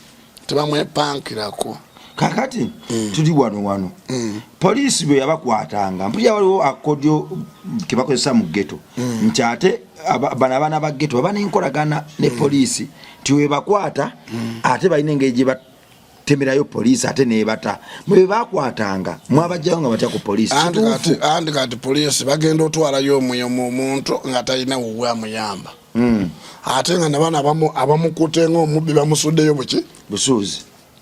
tebamwepankirako. Kakati tuli wano wano, poliisi bwe yabakwatanga, mpulira waliwo akodyo kebakozesa mu ghetto nti ate bano abaana ba ghetto baba n'enkolagana ne poliisi, nti webakwata ate balina engeri gye batemerayo poliisi ate nebata. Mwe bakwatanga mwabajjayo nga batya ku poliisi? Anti Kituufu? Anti kati poliisi bagenda otwalayo omuyomu omuntu nga talina wuwe amuyamba, ate nga nabano abamukutte ngaomubbi bamusuddeyo buki. Busuuzi.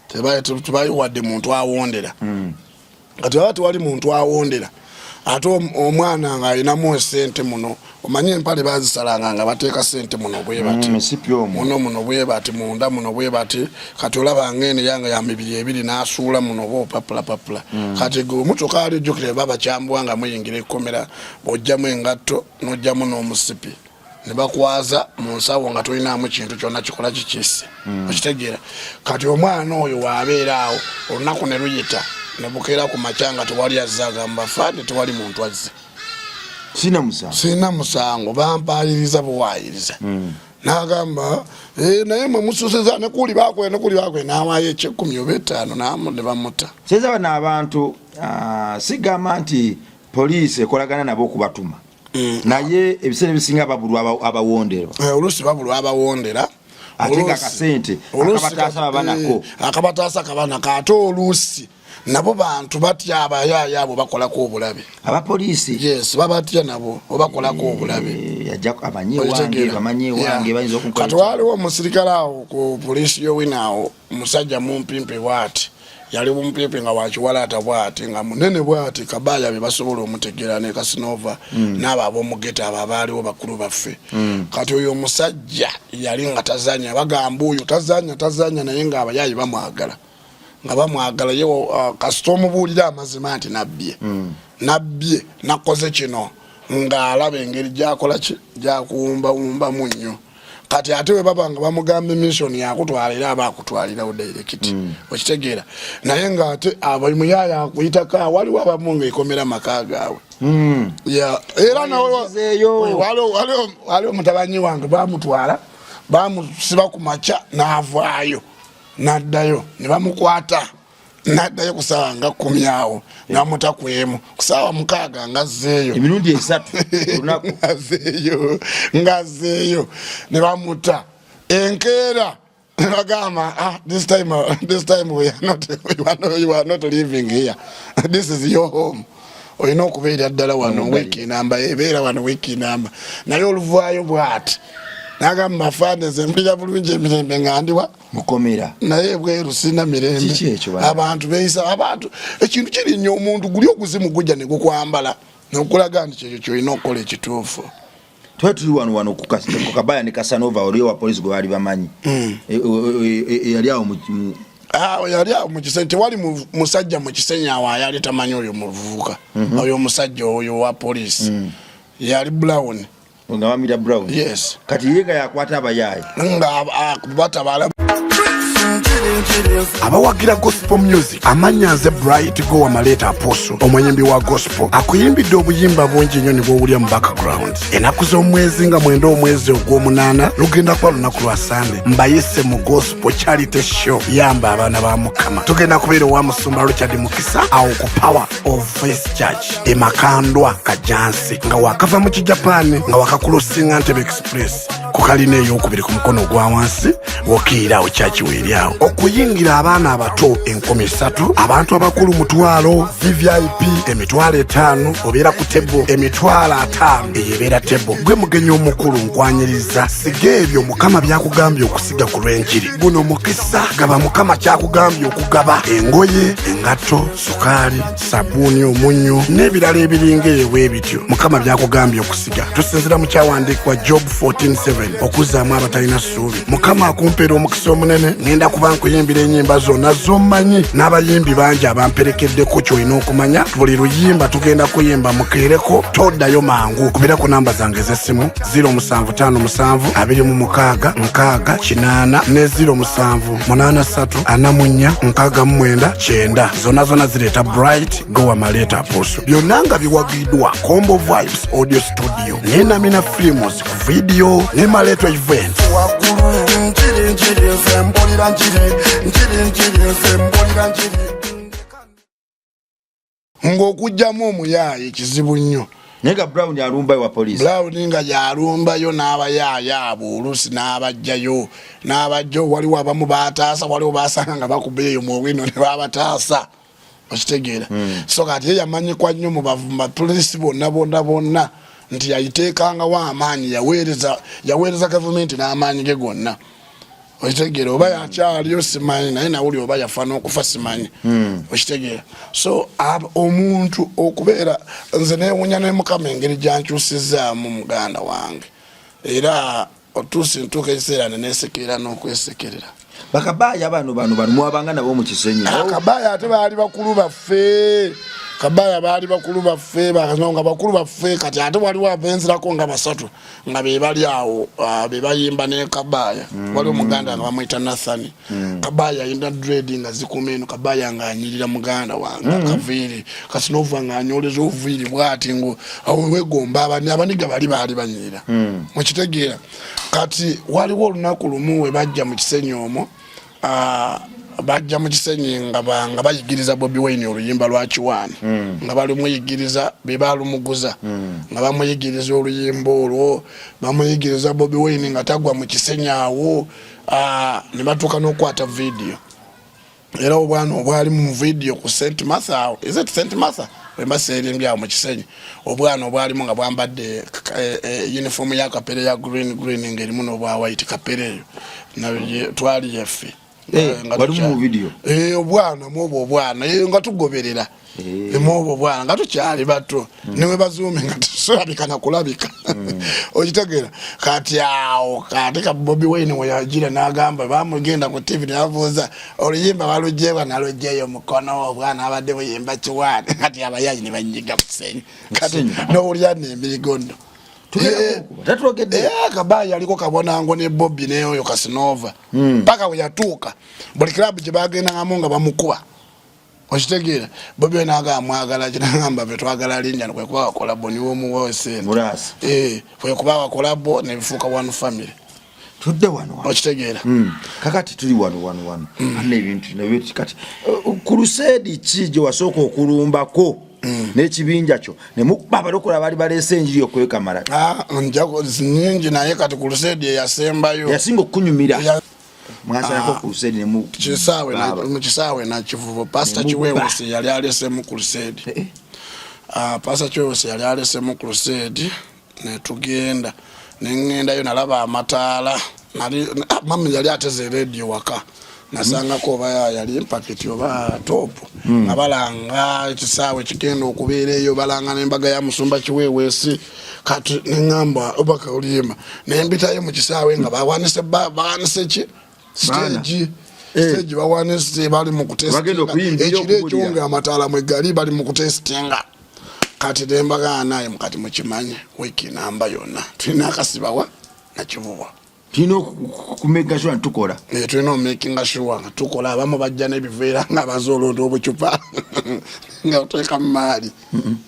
Tebayiwadde muntu awondera. Kati baba tewali muntu awondera, ate omwana nga alinamu esente muno, omanye empale bazisalanga nga bateeka sente muno bwebati, muno muno bwebati, munda muno bwebati. Kati olaba nga eno yanga ya mibiri ebiri, n'asuula muno oba opapula papula. Kati gwe omutuka ali ojjukira baba kyambuwa nga muyingira ekkomera, bw'ojjamu engatto n'ojjamu n'omusipi ne bakwaza mu nsawo nga tolinaamu kintu kyonna kikola kikisse. Okitegeera? Kati omwana oyo waabeera awo olunaku ne luyita ne bukeera ku makya nga tewali azze, agamba, "Fande, tewali muntu azze." Sina musango. Sirina musango, bampayiriza buwayiriza. N'agamba, "Eh, naye mwe mususiza nekuli bakwe nekuli bakwe." N'awaayo ekyekumi oba etaano ne bamuta. Seza bano abantu, sigamba nti poliisi ekolagana nabo okubatuma, naye ebiseera ebisinga babulwa abawonderwa. Oluusi babulwa abawondera. Ate nga akasente akabataasa baba nako. Akabataasa kaba nako, ate oluusi nabo bantu batya abayaayo abo bakolako obulabe. Abapoliisi? Yes, babatya nabo obakolako obulabe. Ajja amanyi ewange, bamanyi ewange, bayinza okunkola. Kati waliwo omusirikale awo ku poliisi yowina awo, musajja mumpimpi bwati, yali mumpimpi nga wakiwalaata bwati, nga munene bwati, kabaya be basobola omutegeera ne Kasinova n'abo ab'omugeta abo abaaliwo bakulu baffe. Kati oyo omusajja yali nga tazanya, bagamba oyo tazanya tazanya, naye nga abayaayi bamwagala, nga bamwagala ye. Kasita omubuulira amazima nti nabbye, nabbye, nakoze kino, ng'alaba engeri gyakola ki gyakuwumbawumbamu nnyo. Kati ate bwe baba nga bamugamba mission yakutwala, era aba akutwalirawo direct. Okitegeera? Naye ng'ate abamuyaaya akuyitako, waliwo abamu nga ekomera maka gaabwe. Yeah, era nawe Wayanzizeeyo. Waliwo mutabanyi wange bamutwala, bamusiba ku makya n'avaayo n'addayo ne bamukwata n'addayo ku saawa nga 10 awo namuta ku emu, ku saawa 6 nga azzeeyo. Emirundi 3 olunaku. Ng'azzeeyo, ng'azzeeyo ne bamuta enkeera ne bagamba, "Ah, this time we are not, you are not living here, this is your home, olina okubeera ddala wano wiiki namba, ebeera wano wiiki namba." Naye oluvaayo bwati nagamba, "Afande, nze mpulira bulungi emirembe nga ndiwa Mukomera. Naye ebweru sirina mirembe." Kiki ekyo bana? Abantu beeyisa, abantu ekintu kiri nnyo, omuntu guli oguzimu gujja ne gukwambala nokulaga nti kyekyo kyolina okukola ekituufu. Twali tuli wano wano ku Kabaya ne Kasanova, oli wa polisi gwe baali bamanyi. Yali awo Ah, yali awo mu Kisenyi, tewali musajja mu Kisenyi awo ayali tamanyi oyo muvubuka, oyo omusajja oyo wa poliisi yali Brown. Nga bamira Brown? Yes. Kati ye nga yakwata abayaayi? Nga batabala. Abawagira gospel music, amannya nze Bright Gowa Maleeta Apostle, omuyimbi wa gospel akuyimbidde obuyimba bungi nnyo ne bwowulya mu background. Ennaku z'omwezi nga 9 omwezi ogw'omunaana, lugenda kuba lunaku lwa Sande, mbayise mu gospel charity show yamba abaana ba Mukama. Tugenda kubeera owa Musumba Richard Mukisa awo ku Power of Faith Church e Makandwa, Kajansi, nga wakava mu Kijapaani, nga wakakulosinga Ntebe Express ku kalina eyokubiri ku mukono ogwa wansi, wokiira awo kyaki weeri awo. Okuyingira abaana abato 3000, abantu abakulu 500,000, VVIP 50,000, obeera ku table 50,000, eyo ebeera table. Gwe mugenyi omukulu, nkwanyiriza, siga ebyo Mukama byakugambye okusiga ku lw'enjiri. Guno mukisa, gaba Mukama kyakugambye okugaba: engoye, engatto, sukaali, sabuuni, omunnyo n'ebirala ebiringa ebyo bwe bityo Mukama byakugambye okusiga. Tusinzira mu kyawandiikibwa Job 14:7, okuzzaamu abatalina ssuubi. Mukama akumpeera omukisa omunene. Ŋŋenda kuba nkuyimbira ennyimba zonna z'omanyi n'abayimbi bangi abamperekeddeko. Ky'olina okumanya, buli luyimba tugenda kuyimba mukeereko, toddayo mangu. Kubira ku namba zange ez'essimu 0757 26 60 80 ne 07 83 44 69 90. Zonna zonna zireeta Bright Gowa Maleeta Apostle, byonna nga biwagiddwa Combo Vibes Audio Studio ne Namina Films ku video ne Maleeto Event. Waggulu njiri njiri, nze mbulira njiri njiri njiri, nze mbulira njiri. Ng'okugjamu omuyaaye kizibu nnyo. Naye nga Brown alumbayo wa poliisi? Brown nga yalumbayo n'abayaaya abo, oluusi n'abajjayo n'abajjayo. Waliwo abamu bataasa, waliwo basanga nga bakuba eyo mu owino ne babataasa, okitegeera? So kati ye yamanyikwa nnyo mu bapoliisi bonna bonna bonna nti yayiteekangawo amaanyi, yaweereza gavumenti n'amaanyi ge gonna. Okitegeera oba yakyaliyo simanyi, naye nawuli oba yafa n'okufa simanyi. Okitegeera? So omuntu okubeera, nze newunya ne Mukama engeri gyankyusizaamu muganda wange, era otuusi ntuuka ekiseera nenesekerera n'okwesekerera. Bakabaaya bano bano bano mwabanga nabo mu Kisenyi? Kabaaya ate baali bakulu baffe. Kabaaya baali bakulu baffe, nga bakulu baffe. Kati ate waliwo abenzirako nga basatu nga be bali awo, be bayimba ne Kabaaya. Waliwo muganda nga bamuyita Nathani. Kabaaya ayina dread nga zikuma eno. Kabaaya nga anyirira, muganda wange. Akaviiri kati nova nga anyoleza obuviiri bwati ngo awo wegomba abaniga bali baali banyirira. Mukitegeera? Kati waliwo olunaku lumu we bajja mu Kisenyi omwo, bajja mu Kisenyi nga nga bayigiriza Bobi Wine oluyimba lwa Kiwaani. Nga balimuyigiriza, be balumuguza. Nga bamuyigiriza oluyimba olwo, bamuyigiriza Bobi Wine nga tagwa mu Kisenyi awo, ne batuuka n'okukwata vidiyo. Era obwana obwali mu vidiyo ku St Martha awo, is it St Martha wemba seerimbye, awo mu Kisenyi, obwana obwalimu nga bwambadde uniform ya Kapere ya green green ng'erimu n'obwa white. Kapere eyo nayo twali yaffe. Eh, wali mu video? Eh, obwana mwobwo obwana, nga tugoberera. Mwobwo obwana nga tukyali bato. Niwe bazuumi nga tusulabika nakulabika. Okitegeera? Kati awo kati ka Bobi Wine weyagira n'agamba, bamugenda ku TV nebabuuza oluyimba balugyewa, nalugyeyo mukono, obwana abadde buyimba Kiwaani. Kati abayayi ne banyiga Kisenyi. Kati nowulira nemiigo nno. Tatwogedde. Kabayi yaliko kabonango ne Bobi neoyo Kasinova. Paka we yatuuka buli club gye bagendangamu nga bamukuba. Okitegeera? Bobi we naga mwagala kinagamba fe twagala linnya, kwe kuba wakolabo niwomuwa esente. Muraasi. Eh, kwe kuba wakolabo nebifuuka one family. Tudde wano wano. Okitegeera? Kakati tuli wano wano wano anna ebintu nabyo. Kati crusade ki gye wasooka okulumbako n'ekibinja kyo ne mukuba abalokola baali baleese enjiri okwekamala? Ah, nyingi, naye kati ku crusade eyasembayo yasinga okukunyumira? Mwasalako crusade ne mu Kisaawe Baaba. Mu kisaawe Nakivubo, Pasita Ne mukuba. Kiwewesi yali alesemu crusade. Ah, Pasita Kiwewesi yali alesemu crusade, netugenda, neŋŋendayo, nalaba amataala. Ah, mami yali ateze rediyo waka, nasangako oba yali mpakiti oba top, nga balanga ekisaawe kigenda okubeera eyo, balanga n'embaga ya musumba Kiweweesi. Kati neŋŋamba oba kaoliyima, nembitayo mu kisaawe nga bawanise bawanise ki stage. Stage bawanise, bali mu Bagenda kutestinga okuyimbira ekiro ekyo okubuulira. nga amataala mwegali, bali mu kutestinga. Kati nembagana naye mukati mukimanye wiiki namba yonna tulina akasibawa Nakivubo. Tulina okumakinga sure ntukola. Eh, tulina omakinga sure nga tukola. Abamu bajja n'ebiveera nga bazoolonda obucupa nga oteeka mu maali.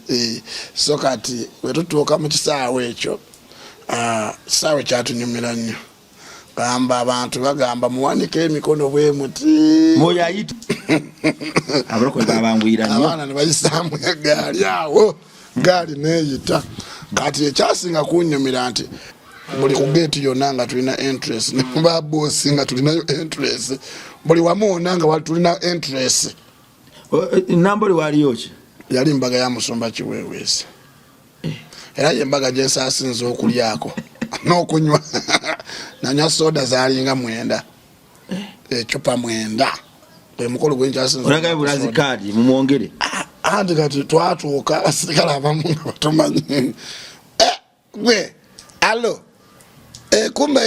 Eh, so kati bwe tutuuka mu kisaawe ekyo, kisaawe kyatunyumira nnyo. Gamba abantu bagamba muwanike emikono bwe muti. Mwoyo ayita abalokole babanguyira nnyo. Abaana ne bayisaamu egaali awo, gaali neeyita. Kati ekyasinga kunyumira nti buli ku geeti yonna nga tulina entrance, ne babosi nga tulinayo entrance, buli wamu wonna nga tulina entrance. Nambole waliyo ki? Yali mbaga ya musumba Kiweweesi, era ye mbaga gyensasinza okulyako n'okunywa. Nanywa soda zalinga 9, ecupa 9, gwe mukolo gwenkyasinza. Olagayo bulazi kaadi mumwongere. Anti kati twatuuka abasirikale abamu nga batumanyi. Eh, gwe alo, eh, kumbe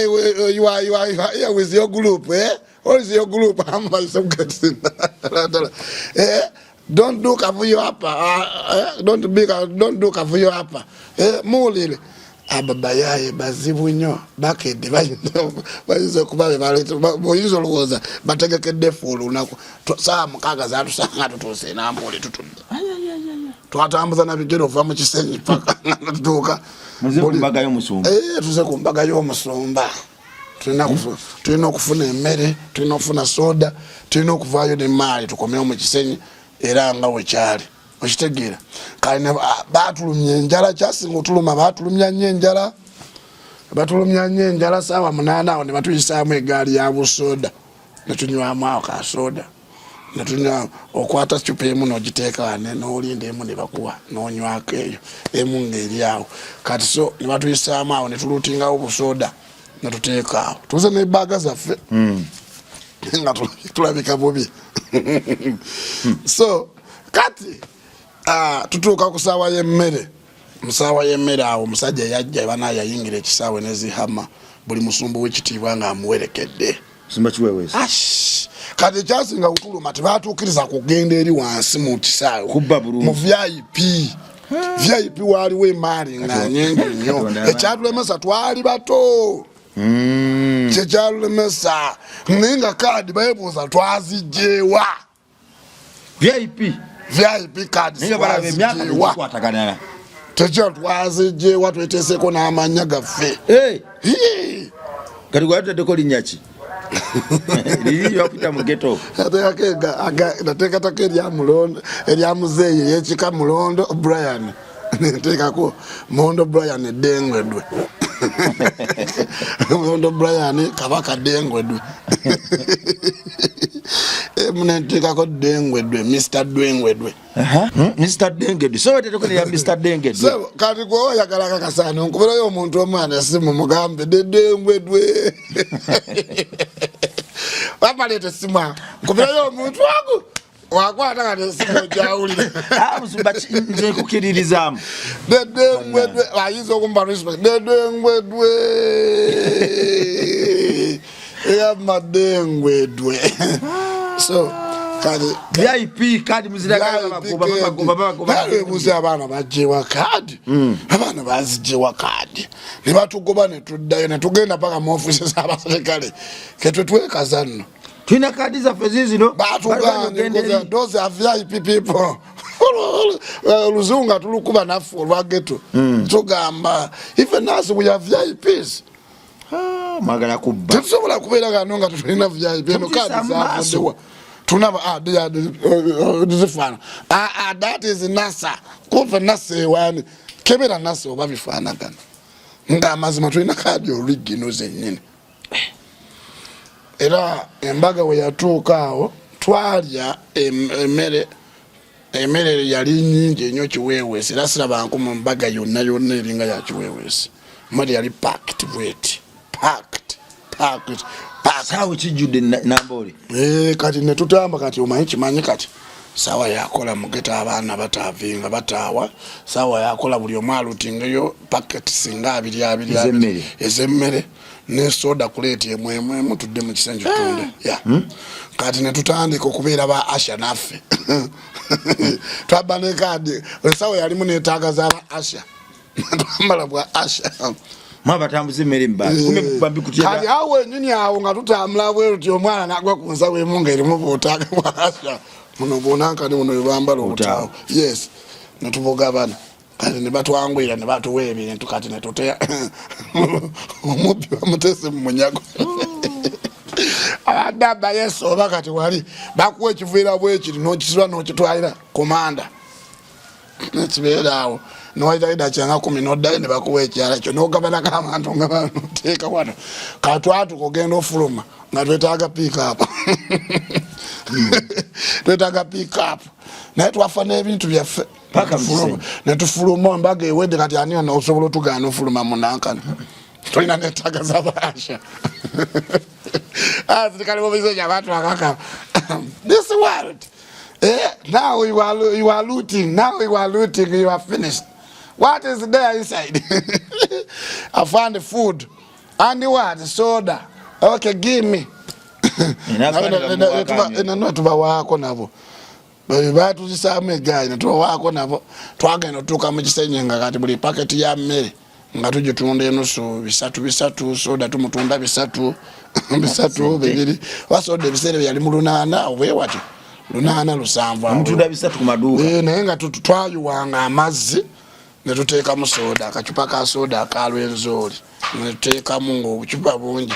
you are here with your group, eh? What is your group? Eh, don't do kavuyo hapa. Eh, don't do kavuyo hapa. Eh, muwulire ababayaye bazibu nnyo, bakedde, bayinza okuba oyinza olowooza bategekedde ffe olunaku. Saawa 6 zatusanga tutuuse enampoole, tutudde, twatambuza na bigere okuva mu Kisenyi paka tutuuka. Muze ku mbaga y'omusumba. Eh, tuze ku mbaga y'omusumba. Tulina okufuna emmere, tulina okufuna soda, tulina okuvaayo nemaali tukomewo mu Kisenyi. Era nga wekyali, okitegeera? Kale batulumya enjala, kyasinga otuluma, batulumya nnyo enjala, batulumya nnyo enjala. Saawa 8 awo ne batuyisaamu egaali ya busoda, netunywamu awo kasoda, netunywa. Okwata cupa emu nogiteeka wane, nolinda emu nebakuwa nonywako eyo emu ngaeri awo. Kati so nebatuyisaamu awo, netulutingawo busoda. Netuteeka awo tuze nebaaga zaffe nga tulabika bubi. So kati tutuuka ku saawa y'emmere. Musaawa y'emmere awo omusajja yajja, bana yayingira ekisaawe nezihama, buli musumba w'ekitiibwa nga amuwerekedde. Musumba Kiweweesi. Ash! Kati ekyasinga kutuluma, tebatuukiriza kugenda eri wansi mu kisaawe. Kubba bulungi. Mu VIP. VIP waaliwo emaali nga nyingi nnyo. Katonda. Ekyatulemesa twali bato. Kyekyalulemesa, naye nga kaadi bayebuuza twazigyewa. VIP. VIP kaadi. Naye nga balaba emyaka twazigyewa. tegikwatagana. Tekyo twazigyewa, tweteeseko n'amannya gaffe. Hey! Hii! Kati gwatutaddeko linnya ki liri bakuyita mu ghetto? Nateekatako erya Mulondo, erya muzeeyi eryekika, Mulondo Brian. Nteekako Mulondo Brian Dengwedwe, Mulondo Brian Kabaka Dengwedwe. Nenteekako Dengwedwe, Mr Dwengwedwe. Mr Dengedwe, so bateddeko nerya Mr Dengedwe. So kati gwe oyagala kakasaani nkubirayo omuntu omwana esimu mugambe dedengwedwe, bamaleeta esimu awo, nkubirayo omuntu ago wakwata kati esimu ogyawulire. Ah, musumba, nze nkukiririzaamu. Dedengwedwe ayinza okumpa respect. Dedengwedwe eyama dengwedwe. So kati VIP kadi muziraga, bagoba bagoba bagoba. Webuuza abaana bajjewa kaadi, abaana bazijjewa kaadi ne batugoba ne tuddayo ne tugenda paka mu ofiisi z'abaserikale ketwe twekaza nno. Tulina kaadi zaffe zizino. Batugambye those are VIP people. Oluzungu nga tulukuba naffe olwa ghetto, tugamba even us we are VIPs. Mwagala kubba. Tetusobola kubeera gano nga tetulina VIP eno kaadi. Temutuyisa mu maaso. Zavuddewa tunaba zifaana. That is NASA kufe NASA ewani kebera NASA oba bifaanagana ng'amazima tulina kaadi original zennyini. Era embaga we yatuuka awo twalya emmere. Emmere yali nyingi ennyo Kiweeweesi, era sirabanku mu mbaga yonna yonna eringa ya Kiweeweesi. Emmere yali packed bweti, packed, packed, packed. Saawe kijjudde Namboole. Kati ne tutamba kati omanyi kimanyi kati saawa yakola mugeta abaana bataavinga bataawa, saawa yakola buli omu alutingeyo paketi singa abiri abiri abiri. Ez'emmere. Ez'emmere ne soda kuleeti emu emu emu, tudde mu kisenge tutunde ya. Kati ne tutandika okubeera ba usher naffe twabba ne kaadi, ensawo yalimu neetaaga z'aba usher, twambala bwa usher. Mwabatambuza emmere Kati awo wenyini awo nga tutambula bwe luti, omwana nagwa ku nsawo emu ng'erimu butaaga bwa usher muno bunankani buno bwebambala obutaawo, yes, netubugabana. Kati ne batwanguyira ne batuwa ebintu, kati ne tuteya omubbi bamutese mu munyago abadde abba yesu oba kati wali bakuwa ekiviira bwekiri n'okisula n'okitwalira komanda nekibeera awo, nowayitayo dakyanga 10 noddayo ne bakuwa ekyala kyo nogabanako abantu nga banoteeka wano. Katwatuka ogenda ofuluma nga twetaaga pickup, twetaaga pickup, naye twafa n'ebintu byaffe. Paka mu kisenge. Netufuluma embaga ewedde. Kati ani ono osobola otugaana ofuluma munankana tolina netaaga z'aba usher azirikale mubiseja abantu akaka this world. Now you are looting, now you are looting, you are finished. What is there inside? I found food and what? Soda. Okay, give me. Ena tubawaako nabo batuzisaamu egaali netubawaako nabo. Twagenda otuuka mu kisenyi nga kati buli paketi ya mmere nga tugitunda enusu bisatu bisatu, soda tumutunda bisatu bisatu bibiri, oba soda ebiseera byali mu 800 obwewatyo, 800, 700 awo. Mutunda bisatu ku maduuka. Naye nga twayiwanga amazzi netuteekamu soda, akacupa ka soda akalwenzooli netuteekamu ngaobucupa bungi,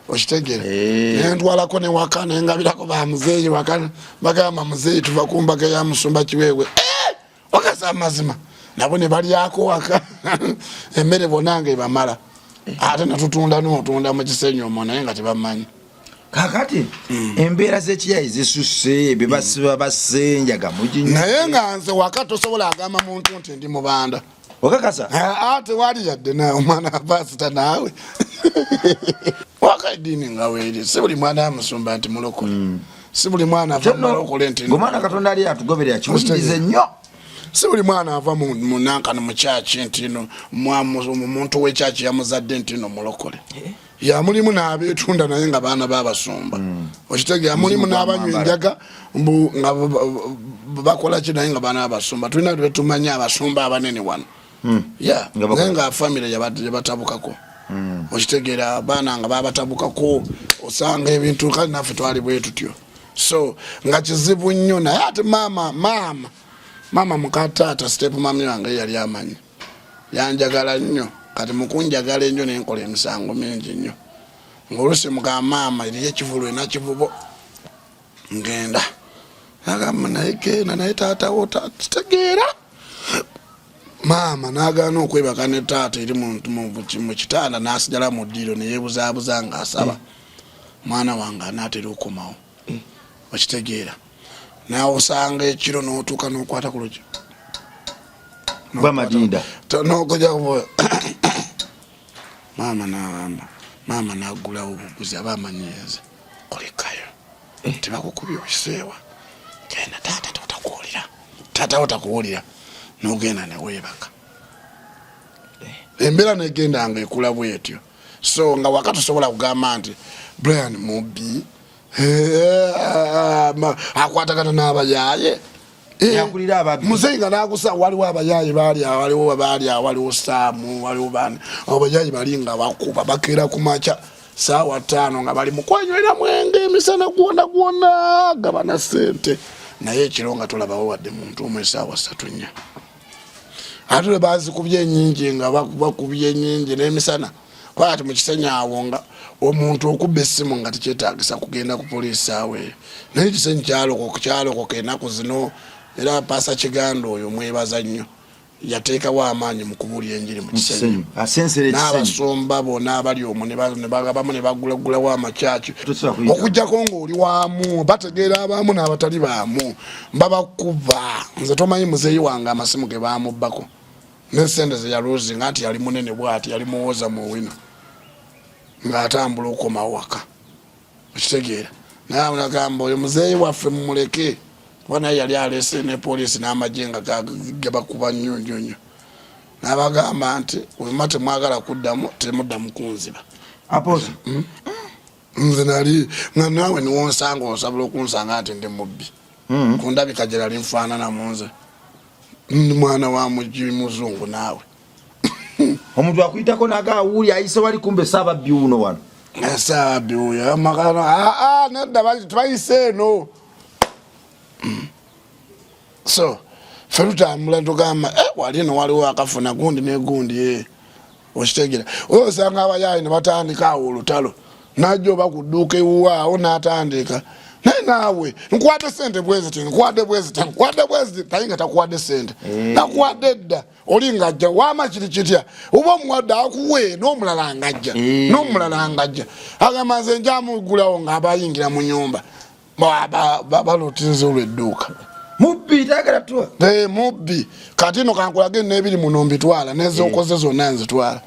okitegere? Nentwalako ne waka nengabirako bamuzeeyi waka, bagamba muzeeyi tuva ku mbaga ya musumba Kiweewe. Wakasa amazima nabo ne balyako waka emmere bonna nga ebamala, ate netutunda notunda mu kisenyi omwo naye nga tebamanyi. Kakati embeera z'ekiyayi zisusse, bebasiba basse enjaga muginywa. Naye nga nze waka tosobola agamba muntu nti ndi mubanda. Okakasa? Aa, tewali yadde na omwana wa pasita naawe. Waka eddiini nga weeri, si buli mwana wa musumba nti mulokole. Si buli mwana ava mu balokole nti Ng'omwana Katonda ali atugoberera, kiwulirize nnyo. Si buli mwana ava mu nankano mu kyaki nti no omuntu w'ekyaki yamuzadde nti no mulokole. Ya mulimu n'abeetunda naye nga baana b'abasumba. Okitegeera, mulimu Muzimu gwa n'abanywa mwambala. enjaga mbu nga bakola ki naye nga baana b'abasumba. Tulina betumanyi abasumba abanene wano. Ya, Nga bakola naye nga famire yabatabukako. Okitegeera, abaana nga babatabukako, osanga ebintu kale naffe twali bwe tutyo. So nga kizibu nnyo, naye ate maama muka taata, step mami wange yali amanyi yanjagala nnyo. Kati mukunjagala ennyo nenkola emisango mingi nnyo, ng'oluusi mugamba maama eriyo ekivulu enakivubo ngenda, agamba naye genda, naye taatawo kitegeera. Maama n'agaana okwebaka ne taata eri mu kitanda, n'asigala mu ddiiro neyeebuzaabuza ng'asaba mwana wange anaatera okukomawo. Okitegeera, nawe osanga ekiro n'otuuka n'okwata ku lugi Bwamadinda. N'okuja maama n'agamba, maama n'aggulawo obuguzi, aba amanyiiza kulekayo tebakukubye okiseewa, genda taata totakuwulira, taatawo takuwulira, n'ogenda neweebaka. Embeera negenda nga ekula bwetyo. So nga waka tosobola kugamba nti Brian mubbi, akwatagana n'abayaaye. Yakulira ababbi. Muzeyi nga nagusa waliwo abayaaye baali awo, waliwo baali awo, waliwo Saamu, waliwo bani, abayaye bali nga bakuba bakeera ku makya saawa 5 nga bali mukwenywera mwenge emisana gwona gwona gabana sente, naye ekiro nga tolabawo wadde muntu omu esaawa 3, 4. Ate lwe bazikubye enyingi nga bakubye enyingi n'emisana, kuba kati mu Kisenyi awo nga omuntu okubba essimu nga tekyetagisa kugenda ku poliisi awo eyo, naye Ekisenyi kyalokoka ennaku zino. Era Paasa Kiganda oyo mwebaza nnyo, yateekawo amaanyi mu kubuulira enjiri mu Kisenyi. Kisenyi. Asensera Ekisenyi. N'abasumba bonna abali omwo ne bagabamu ne bagulagulawo amakyaki. Tosobola kuyita. Okuggyako ng'oli waamu, bategeera abaamu n'abatali baamu babakuba. Nze tomanyi muzeeyi wange amasimu ge baamubbako ne sente ze yaluuzinga, nti yali munene bwati, yali muwooza mu wino ng'atambula okukomawo waka. Okitegeera, naye nagamba oyo muzeeyi waffe mumuleke, kuba naye yali alese ne poliisi n'amagye nga gabakuba nnyo nnyo nnyo. N'abagamba nti wema temwagala kuddamu, temuddamu kunziba. Apostle. Nze nali nga naawe niwonsanga osobola okunsanga nti ndi mubbi ku ndabika gye nali nfaananamu. Nze ndi mwana wa mugi muzungu naawe. Omuntu akuyitako nagawuli ayise wali, kumbe saababbi wuno wano. Saababbi wuyo amakano aa nedda, tebayise eno. So ffe tutambula tugamba, eh, wali eno waliwo akafuna gundi ne gundi, eh. Okitegeera, oyo osanga abayaayi ne batandika awo olutalo, najja oba ku dduuka ewuwaawo n'atandika naye, naawe nkuwadde sente bweziti, nkuwadde bweziti, nkuwadde bweziti, naye nga takuwadde sente. Nakuwadde dda, oli ng'ajja waama kiri kitya, oba omuwadde akuwe n'omulala ng'ajja n'omulala ng'ajja agamba nze njamugulawo, ng'abayingira mu nyumba balotinze olw'edduuka. Mubbi tayagala tuwa. Eh, mubbi. Kati no kankulage n'ebiri muno mbitwala, nezokoze zonna nzitwala.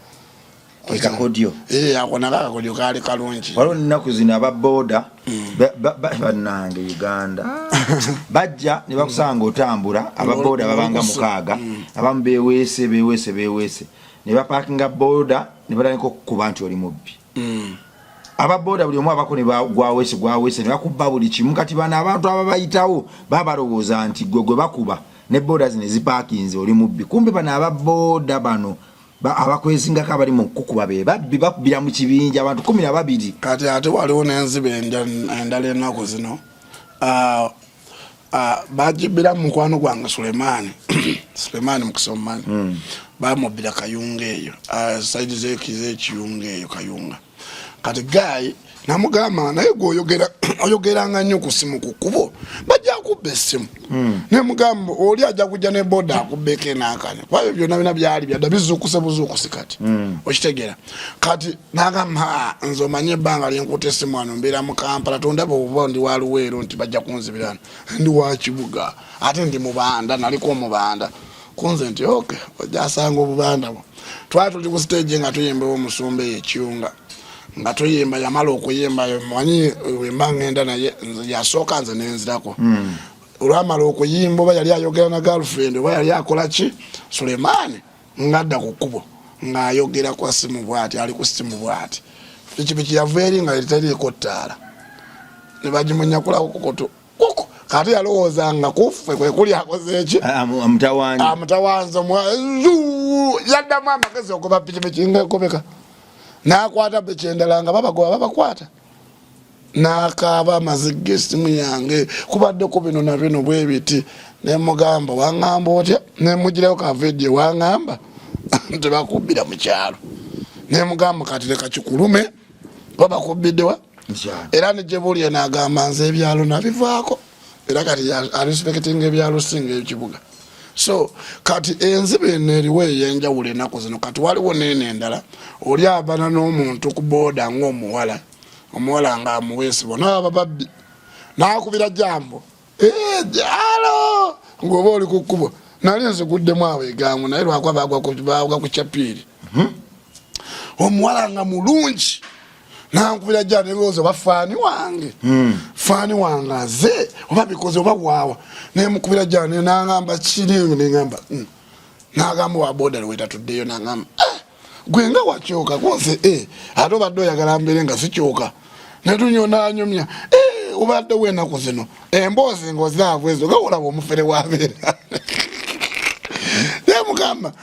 Ekakodyo. Eh, ako nako akakodyo kaali kalungi. Waliwo ennaku zino aba booda bannange Uganda bajja ne bakusanga otambula, aba booda babanga 6, abamu beweese beweese beweese ne bapakinga booda ne batandika okukuba nti oli mubbi. Aba booda buli omu abako ne gwawese gwawese ne bakuba buli kimu. Kati bano abantu ababayitawo baba balowooza nti gwe gwe bakuba ne booda zino ezipakinze oli mubbi, kumbe bano aba booda bano abakwezingako abali mu kukuba be babbi, bakubira mu kibinja abantu 12. Kati ate waliwo n'enziba endala ennaku zino. Ah, ah, bagibbira mu mukwano gwange Sulemaani, Sulemaani Mukisomani. Bamubbira Kayunga eyo, ah, side z'ekiyunga eyo Kayunga. Kati guy namugamba, naye gwe oyogera oyogeranga nnyo ku simu ku kkubo, bajja kubba essimu. Nemugamba oli ajja kujja ne boda akubbeko enaakane, kuba ebyo byonna byonna byali byadda bizuukuse buzuukusi. Kati okitegeera, kati nagamba, "Ah, nze omanye ebbanga lyenkuta essimu wano, mbeera mu Kampala, tondaba oba ndi wa Luweero nti bajja kunzibirano, ndi wa kibuga ate ndi mubanda, naliko omubanda." Kunze nti ok, ojasanga obubanda bwo. Twali tuli ku stage nga tuyimba omusumba eyo ekyunga nga tuyimba, yamala okuyimba, manyi wemba ngenda naye nze yasooka, nze nenzirako. Olwamala okuyimba, oba yali ayogera na girlfriend oba yali akola ki, Sulemaani ngadda ku kkubo ng'ayogera kwa simu bwati, ali ku simu bwati, pikipiki yava eri nga teriiko ttaala ne bagimunyakulako kukutu kuku. Kati yalowooza nga kuffe kwe kuli akoze eki. Amutawaanya. Amutawanza yaddamu amagezi okuba pikipiki ngaekobeka, n'akwata piki endala nga babagoba babakwata, n'akaaba amaziga, esimu yange kubaddeko bino na bino bwe biti. Nemugamba, waŋŋamba otya? Nemugirayo ka vidiyo, waŋŋamba tebakubbira mu kyalo. Nemugamba, kati leka kikulume, babakubbiddewa? Era nejebuli eno agamba, nze ebyalo nabivaako, era kati arespectinga ebyalo singa ekibuga. So kati enziba eno eriwo eyenjawulo enaku zino. Kati waliwo neeno endala, oli abana n'omuntu ku booda ngaomuwala, omuwala nga amuweesibwa naaba babbi, nakubira jambo, "Eh, alo," ngaoba oli ku kkubo. Nali nziguddemu awo egangu, naye lwakuba bagwa ku kyapiiri. Omuwala nga mulungi nankubira jja, nelowooza oba fan wange, fan wange aze oba bikoze oba waawa. Nemukubira jja, nangamba kiri, nengamba, Nagamba wa boda wetatuddeyo, nangamba, "Eh, gwe nga wakyuka kunze, eh, ate obadde oyagala mbeere nga sikyuka." Netunyonanyumya, eh, obadde wenaku zino emboozi ngaozaavu ezo nga olaba omufere wabeera. Nemugamba,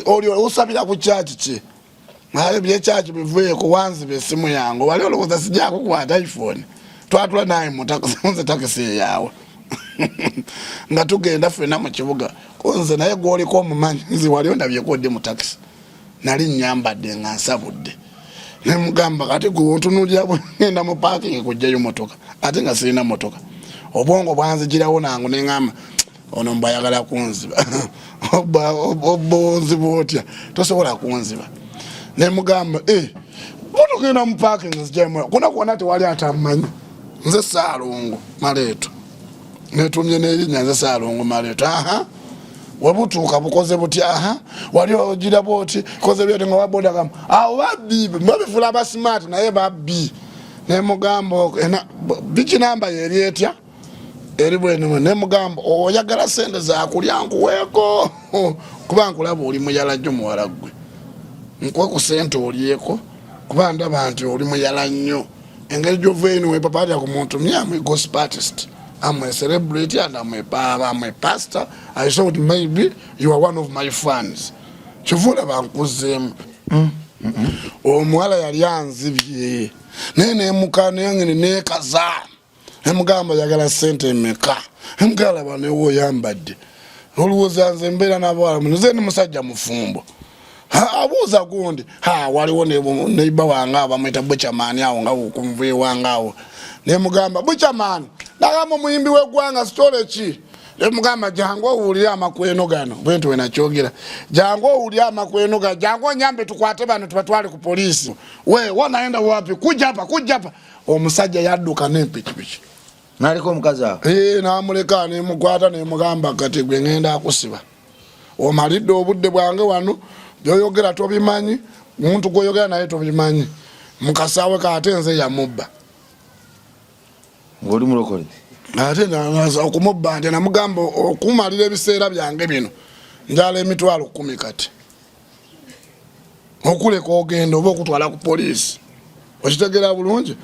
oli osabira ku kyaki ki? Aye byekyaki bivueko, wanziba esimu yange, wali olowooza sijakukwata iPhone? Twatula naye nze takisi eyaawe nga tugenda ffena mu kibuga kunze, naye gwoliko omumanyi, nze wali ondabyeko ddi mu takisi? Nali nyambadde nga nsabudde. Nemugamba, kati gwe ontunulira ngenda mu parking kujjayo motoka, ate nga sirina motoka. Obwongo bwanzigirawo nangu, neŋamba, ono mbw ayagala kunziba, obonziba otya? Tosobola kunziba. Nemugamba, eh, butugenda mu parking nzijamu kuna kwona tewali atamanyi nze Saalongo Maleeto, netumye nerinnya nze Saalongo Maleeto. Aha, webutuuka bukoze butya? Aha, wali ogira bwoti koze byoti nga waboda gamba awo babbi babifula aba smart, naye babbi. Nemugamba, biki namba yeri etya eri bwenu? Nemugamba, oyagala sente zakulya nkuweeko? Kuba nkulaba oli muyala nnyo, muwala ggwe, nkuwe ku sente olyeko, kuba ndaba nti oli muyala nnyo engeri gyova eno wepapatya ku muntu. Me, am a gospel artist, I'm a celebrity and I'm a pastor. I thought maybe you are one of my fans, kyova olaba nkuzeemu. Omuwala yali anzibye, naye nemuka nengene nekaza. Nemugamba, yagala sente emeka? Emugala newe oyambadde, olowooza nze mbeera nabawala? Nze ndi musajja mufumbo. Abuuza gundi, ha, waliwo neiba wange awo bamwita Buchamani, awo nga kunva ewange awo. Nemugamba, Buchamani, nagamba omuyimbi w'eggwanga sitole ki? Nemugamba, jangu owulire amakweno gano. Bwenti wenakyogera, jangu owulire amakweno gano, jangu onyambe tukwate bano tubatwale ku poliisi. We wanaenda wapi? Kujapa kujapa. Omusajja yadduka n'empikipiki. Naleka omukazi awo? Eh, namuleka. Nemukwata, nemugamba, kati gwe ngenda akusiba, omalidde obudde bwange wano, byoyogera tobimanyi, muntu gwoyogera naye tobimanyi, mukasawe kaate nze yamubba. Ngaoli mulokole. Ate okumubba nti namugamba, okumalira ebiseera byange bino njala 100,000, kati okuleka ogenda oba okutwala ku poliisi. Okitegera bulungi,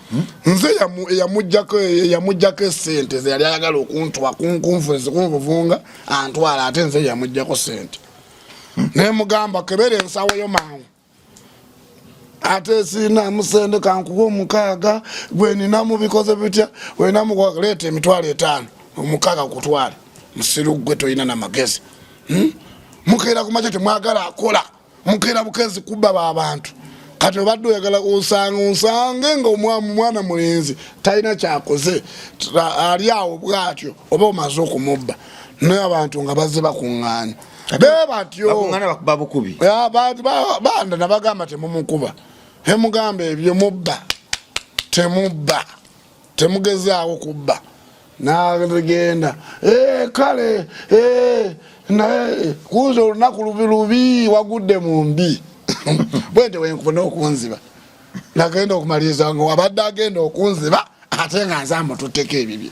nze eyamugjako esente ze yali ayagala okuntwa kunvuvunga antwala, ate nze yamugjako sente. Nemugamba, kebera ensawo yo mangu, ate sirinamu sente, kankuwa 6 gweninamu, bikoze bitya? Wenamu leeta 50,000, 6 kutwale. Musiru gwe, tolina namagezi, Mukeera kumakya temwagala akola, mukeera bukezi kubba babantu. Kati obadde oyagala osanga onsange nga omwana mulenzi talina kyakoze, ali awo bwatyo, oba omaze okumubba, naye abantu nga bazze bakuŋŋaanya be batyo. Bakuŋŋaana bakuba bukubi. Banda nabagamba, temumukuba. Emugamba, ebyo mubba, temubba, temugezaawo kubba. Nagenda, eh, kale, eh, Naye kunze olunaku lubi lubi wagudde mu mbi bwente wenkuba n'okunziba nagenda okumaliriza nga wabadde agenda okunziba ate nga nze amututteko ebibye.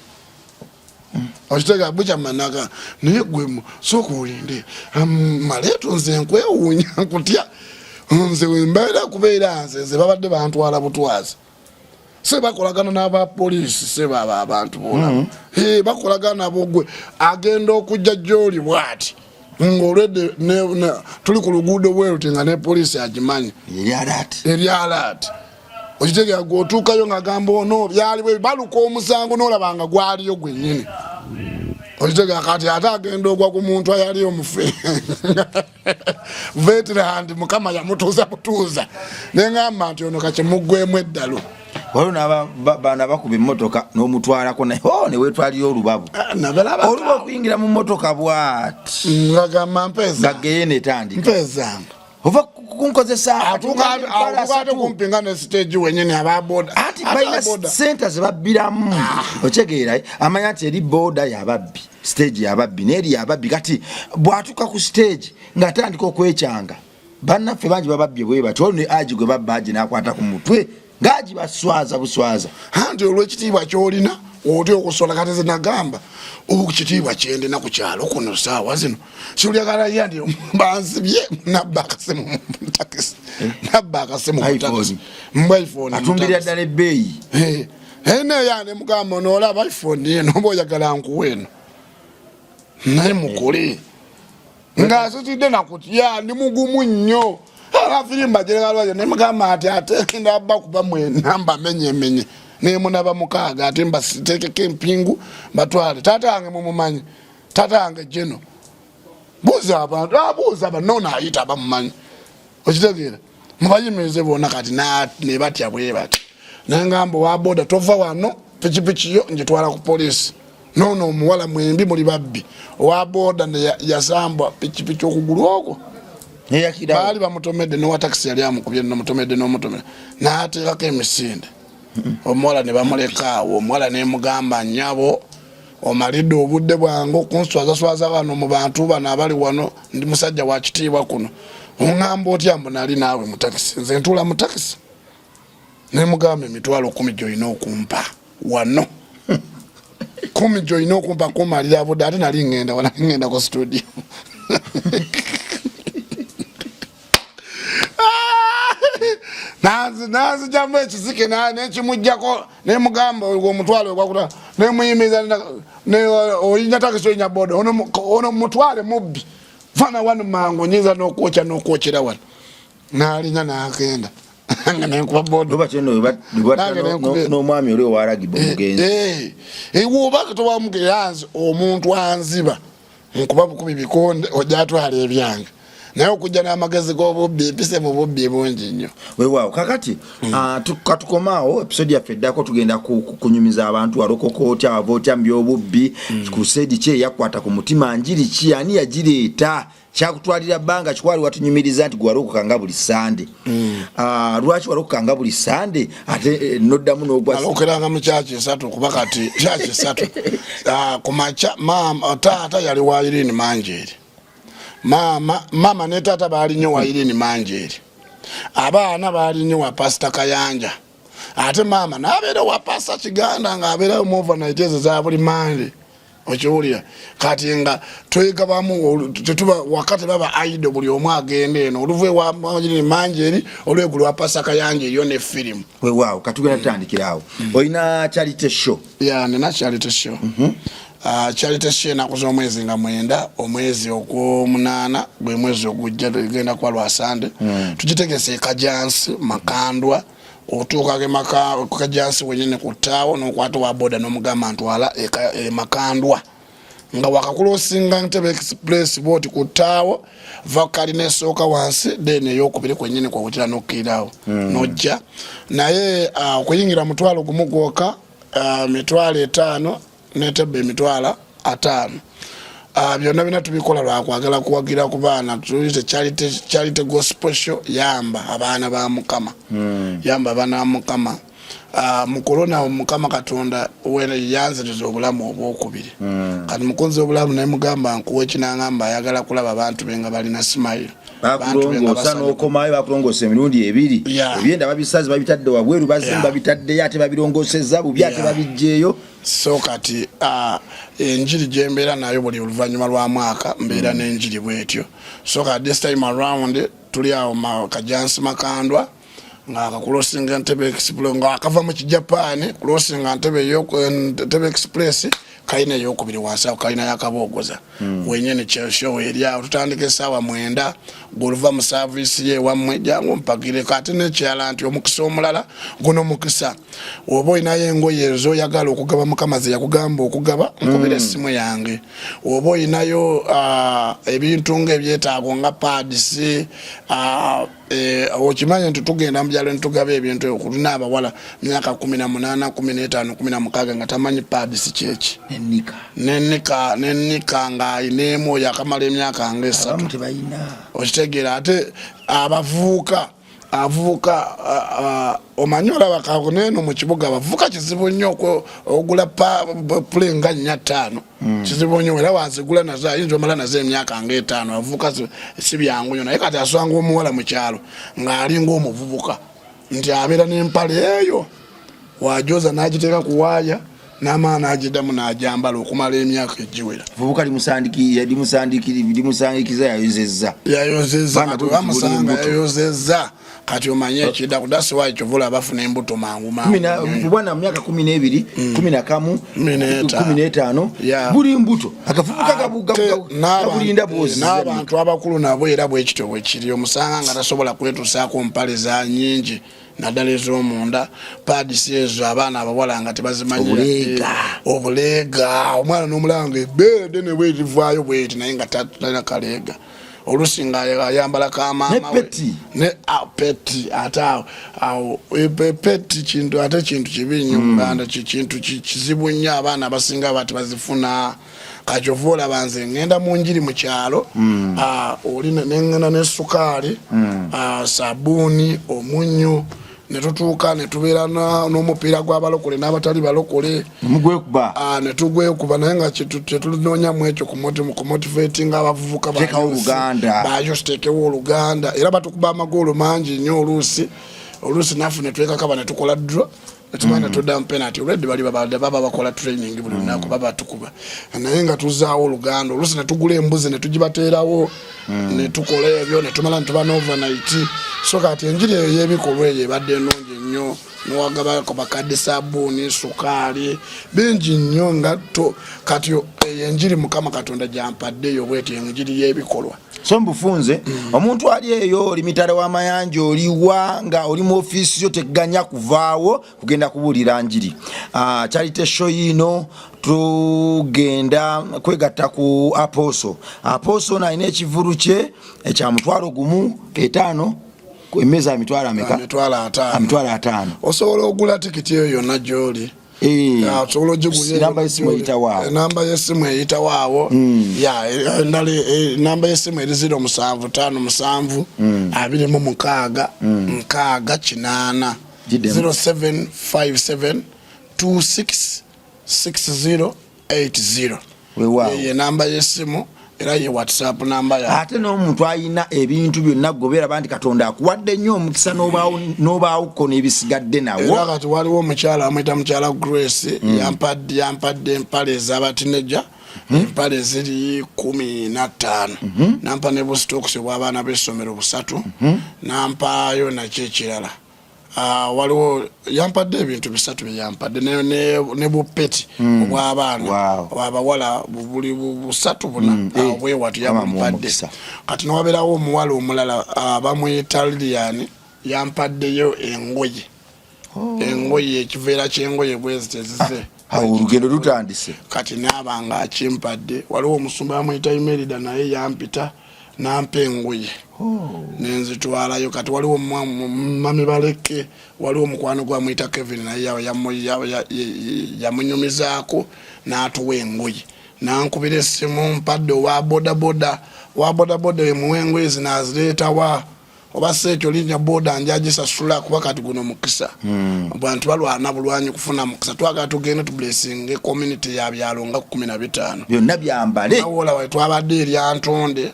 Okitega bukya manaka naye gwe sooka olinde maleeto nze nkwewuunya nkutya nze wembeera kubeera nze nze babadde bantwala butwazi se bakolagana n'abapoliisi se baba abantu bona mm. bakolagana nabo gwe agenda okujja gyoli bwati ng'olwedde tuli ku luguudo bweruti nga ne poliisi agimanyi eri alaati okitegera gwe otuukayo ng'agamba ono byali bwe baluka omusango n'olaba nga gwaliyo gwennyini okitegera kati ate agenda ogwa ku muntu ayali omufe veterand mukama yamutuuza butuuza neŋamba nti ono kakimuggwemu eddalu waliwo bana bakuba emmotoka n'omutwalako naye oh, newetwalira olubabu ah, oluba okuyingira mu mmotoka bwati ngagamba mpeeza nga geyena etandika mpeezanga ova kunkozesa atuuka kumpi nga ne stage wenyini aba boda ati balina sente zebabbiramu ah. otegeera amanya nti eri boda yababbi stage yababbi neeri yababbi kati bwatuuka ku stage ng'atandika okwekyanga bannaffe bangi bababbye bwe batyo olwo ne aji gwe babba aji n'akwata ku mutwe ng'aji baswaza buswaza anti olw'ekitiibwa ky'olina otya okusola kati ze nagamba okukitiibwa kyendina ku kyalo kuno saawa zino siulyagala nti bansibye nabba akasimu mutakisi eh? nabba akasimu mutakisi mbwa iphone atumbira ddala ebbeeyi eh, eh, neyane mugamba onoolaba iphone eno oba oyagala nkuwa eno naye mukole nga sitidde nakutya ndi mugumu nnyo abafirimba gyegalwayo nemugamba nti ate ndaba kuba mwena mbamenyemenye nemunaba mukaaga ate mbasitekeko empingu batwale taata wange mumumanyi taata wange jeno buuza abantu abuuza banona ayita bamumanyi okitegeera mubayimirize bona kati nebatya bwebati nengamba owa boda tova wano pikipiki yo njitwala ku poliisi nono omuwala mwembi muli babbi owa boda yasambwa pikipiki okugulu okwo baali bamutomedde nowa takisi yali amukubye nomutomedde nomutomedde nateekako emisinde omuwala ne bamuleka awo omuwala nemugamba nyabo omalidde obudde bwange okunswazaswaza bano mu bantu bano abali wano ndi musajja wa kitiibwa kuno oŋamba otya mbu nali naawe mu takisi nze ntuula mu takisi nemugamba emitwalo kumi gyolina okumpa wano kumi gyolina okumpa kumalira budde ate nali ŋenda wanali ŋenda ku studio nanzijamu ekizike nekimugjako nemugamba omutwalo ogwakuta nemuyimiza oyinya takisi oyinya boda ono mutwale mubbi fana wano mangu nyinza nokwokya nokwokyera wano nalinya nagenda nenkuba bodanomwami oli owaragiba omugenzi eh, eh, woba towamugeranzi omuntu anziba nkuba bukubi bikonde ojja atwala ebyange naye okujja n'amagezi g'obubbi mpise mu bubbi bungi nnyo wewaawo kakati mm. ah, katukomaawo episode yaffe eddako tugenda kunyumiza abantu walokoka otya wava otya mu by'obubbi mm. ku sedi ki eyakwata ku mutima njiri ki ani yagireeta kyakutwalira bbanga kikwali watunyumiriza nti gwewalokoka nga buli sande mm. ah, lwaki walokoka nga buli sande ate eh, noddamu nogwalokeranga mu kyaki esatu kuba kati kyaki esatu ah, kumakya maama taata yali wa irini manjeeri maama maama ne taata baali nnyo wa irini manjeeri abaana baali nnyo wa pasita kayanja ate maama n'abeera wa pasita kiganda ng'abeerayo mu overnight ezo za buli mande okiwulira kati nga twegabamu tetuba waka tebaba aido buli omu agenda eno oluva ewamajini mangi eri olwegulu wa pasaka yange eriyo ne firimu wewaawo katugenda tutandikira awo mm. olina charity show ya nina charity show mm -hmm. Uh, charity show enaku z'omwezi nga mwenda omwezi ogw'omunaana gwe mwezi ogujja tugenda kuba lwa sande mm. tugitegese ekajansi makandwa otuuka kajansi wenyini ku ttaawo n'okwata owa boda n'omugamba ntwala e makandwa nga wakakulosinga ntebe express bwoti ku ttaawo va kalina esooka wansi then eyokubiri kwenyini kwawutira n'okkirirawo hmm. nojja naye ah, okuyingira mutwalo gumu gwoka ah, mitwalo etaano netebbe emitwalo ataano ah, byonna byonna tubikola lwakwagala kuwagira ku baana tuyite charity gospel show yamba abaana ba mukama hmm. yamba abaana ba mukama Mu korona Mukama Katonda yanziriza obulamu obwokubiri. Kati mukunzi obulamu nemugamba nkuwa ekinangamba ayagala kulaba abantu be nga balina smile. Bakulongoosa n'okomayo, bakulongoosa emirundi ebiri. Ebyenda babisaze, babitadde wabweru, bazimu babitaddeyo, ate babirongosezza bubi, ate babijjeeyo. So kati enjiri gyembeera nayo buli oluvannyuma lwa mwaka mbeera n'enjiri bwetyo. So kati this time around tuli awo Kajansi Makandwa nga akakulosinga Entebbe Express nga akava mu Kijapaani, kulosinga Entebbe Express kalina eyokubiri wansi awo, kalina yakaboogoza wenyini kyeshow eri awo. Tutandika essaawa 9. Gwoluva mu service ye ewammwe, jangu mpagireko. Ate nekirala nti omukisa omulala guno mukisa, oba olinayo engoye ezoyagala okugaba, Mukama ze yakugamba okugaba, nkubira essimu yange. Oba olinayo ebintu nga ebyetaago nga pads, okimanye nti tugenda mu byalo netugaba ebintu ebyo. Tulina abawala myaka 18, 15, 16 nga tamanyi pads kyeki, nenika nenika ng'ayina emu, oyo akamala emyaka nga 3. Okitegeera? Ate abavubuka, avubuka omanyi olaba kaneeno mu kibuga abavubuka kizibu nnyo ogula pule nga nnya ttaano. Kizibu nnyo, era wazigula nazo ayinza omala nazo emyaka nga 5. Abavubuka si byangu nnyo, naye kati asanga omuwala mu kyalo ng'alinga omuvubuka nti abeera n'empale eyo wajoza n'agiteeka ku waaya n'amala n'agiddamu n'ajambala okumala emyaka egiwera. Vubuka limusandikiza yayozezza. Yayozezza, kati bamusanga yayozezza, kati omanye ekidda that's why kyovula bafuna embuto mangu mangu. Bwana mu myaka 12, 11, 15 buli mbuto, akavubuka kabulinda bwozi. N'abantu abakulu nabo era bwekityo bwekiri, omusanga nga tasobola kwetusaako mpale za nyingi, naddala ez'omunda, pads ezo abaana abawala nga tebazimanyi, obuleega. Omwana n'omulanga ebbeere ddene bwerivaayo bweti, naye nga talina kaleega, oluusi nga ayambala kamaama ne peti. Ate awo peti kintu, ate kintu kibi nnyo Uganda, kintu kizibu nnyo, abaana abasinga bati bazifuna. Kati ova olaba nze ngenda mu njiri mu kyalo, oli nengenda ne sukaali, sabuuni, omunnyo, netutuuka netubeera n'omupiira gw'abalokole n'abatali balokole netugwekuba, naye nga tetunoonyamu ekyo kumotivatinga abavubuka bayo, tuteekewo oluganda. Era batukuba amagoolo mangi nnyo, oluusi oluusi naffe netwekakaba netukola draw, netugenda tuddamu penalty. Already bali baba bakola training buli lunaku, baba tukuba, naye nga tuzaawo oluganda. Oluusi netugula embuzi netugibateerawo, netukola ebyo, netumala netuba n'overnight. So kati enjiri eyo y'ebikolwa eyo ebadde ennungi nnyo, nowagabako bakadde sabuuni, sukaali, bingi nnyo nga to. Kati eyo enjiri Mukama Katonda gyampaddeyo bweti, enjiri y'ebikolwa. So mbufunze, omuntu ali eyo, oli mitale w'amayanja, oliwa nga oli mu ofiisi yo, teganya kuvaawo kugenda kubuulira njiri. Charity show yiino tugenda kwegatta ku Apostle. Apostle ono alina ekivulu kye ekya 1,050, emmeeza ya mitwalo ameka? 50,000. 50,000. Osobola ogula tikiti eyo yonna gy'oli. Osobola ogigula. Namba y'essimu eyitawo awo. Namba y'essimu eyitawo awo. Ya, endala, namba y'essimu eri 0757 26 60 8. Giddemu. 0757 26 60 80. Weewaawo. Ye namba y'essimu, era ye WhatsApp namba ya. Ate n'omuntu alina ebintu byonna, gobeera nti Katonda akuwadde nnyo omukisa n'obaawuko n'ebisigadde Era nawo. Kati waliwo omukyala amwita mukyala Grace, yampadde empale ez'abatineja, empale ziri 15, nampa ne busitokisi obw'abaana b'essomero busatu, nampaayo nakyo ekirala. Waliwo yampadde ebintu bisatu byeyampadde ne bupeti obw'abaana abawala buli busatu buna. Bwewatu Mukama amuwe yabumpadde. omukisa. Kati newabeerawo omuwala omulala, bamuyita Lilian, yampaddeyo engoye, engoye, ekiveera ky'engoye bwezi tezize. Awo olugendo lutandise. Kati naaba nga akimpadde. Waliwo omusumba bamuyita Imerida, naye yampita nampa engoye nenzitwalayo. Kati waliwo mami baleke, waliwo omukwano gwamuyita Kevin, naye yamunyumizaako n'atuwa engoye, nankubira essimu, mpadde owa bodaboda, owa bodaboda emuwa engoye zino azireetawa. Oba si ekyo, linnya boda njagisasula, kuba kati guno mukisa. Bantu balwana bulwanyi kufuna mukisa. Twagala tugende tublessinge community ya byalo nga 15. Byonna byambale. Awola we twabadde eryantonde,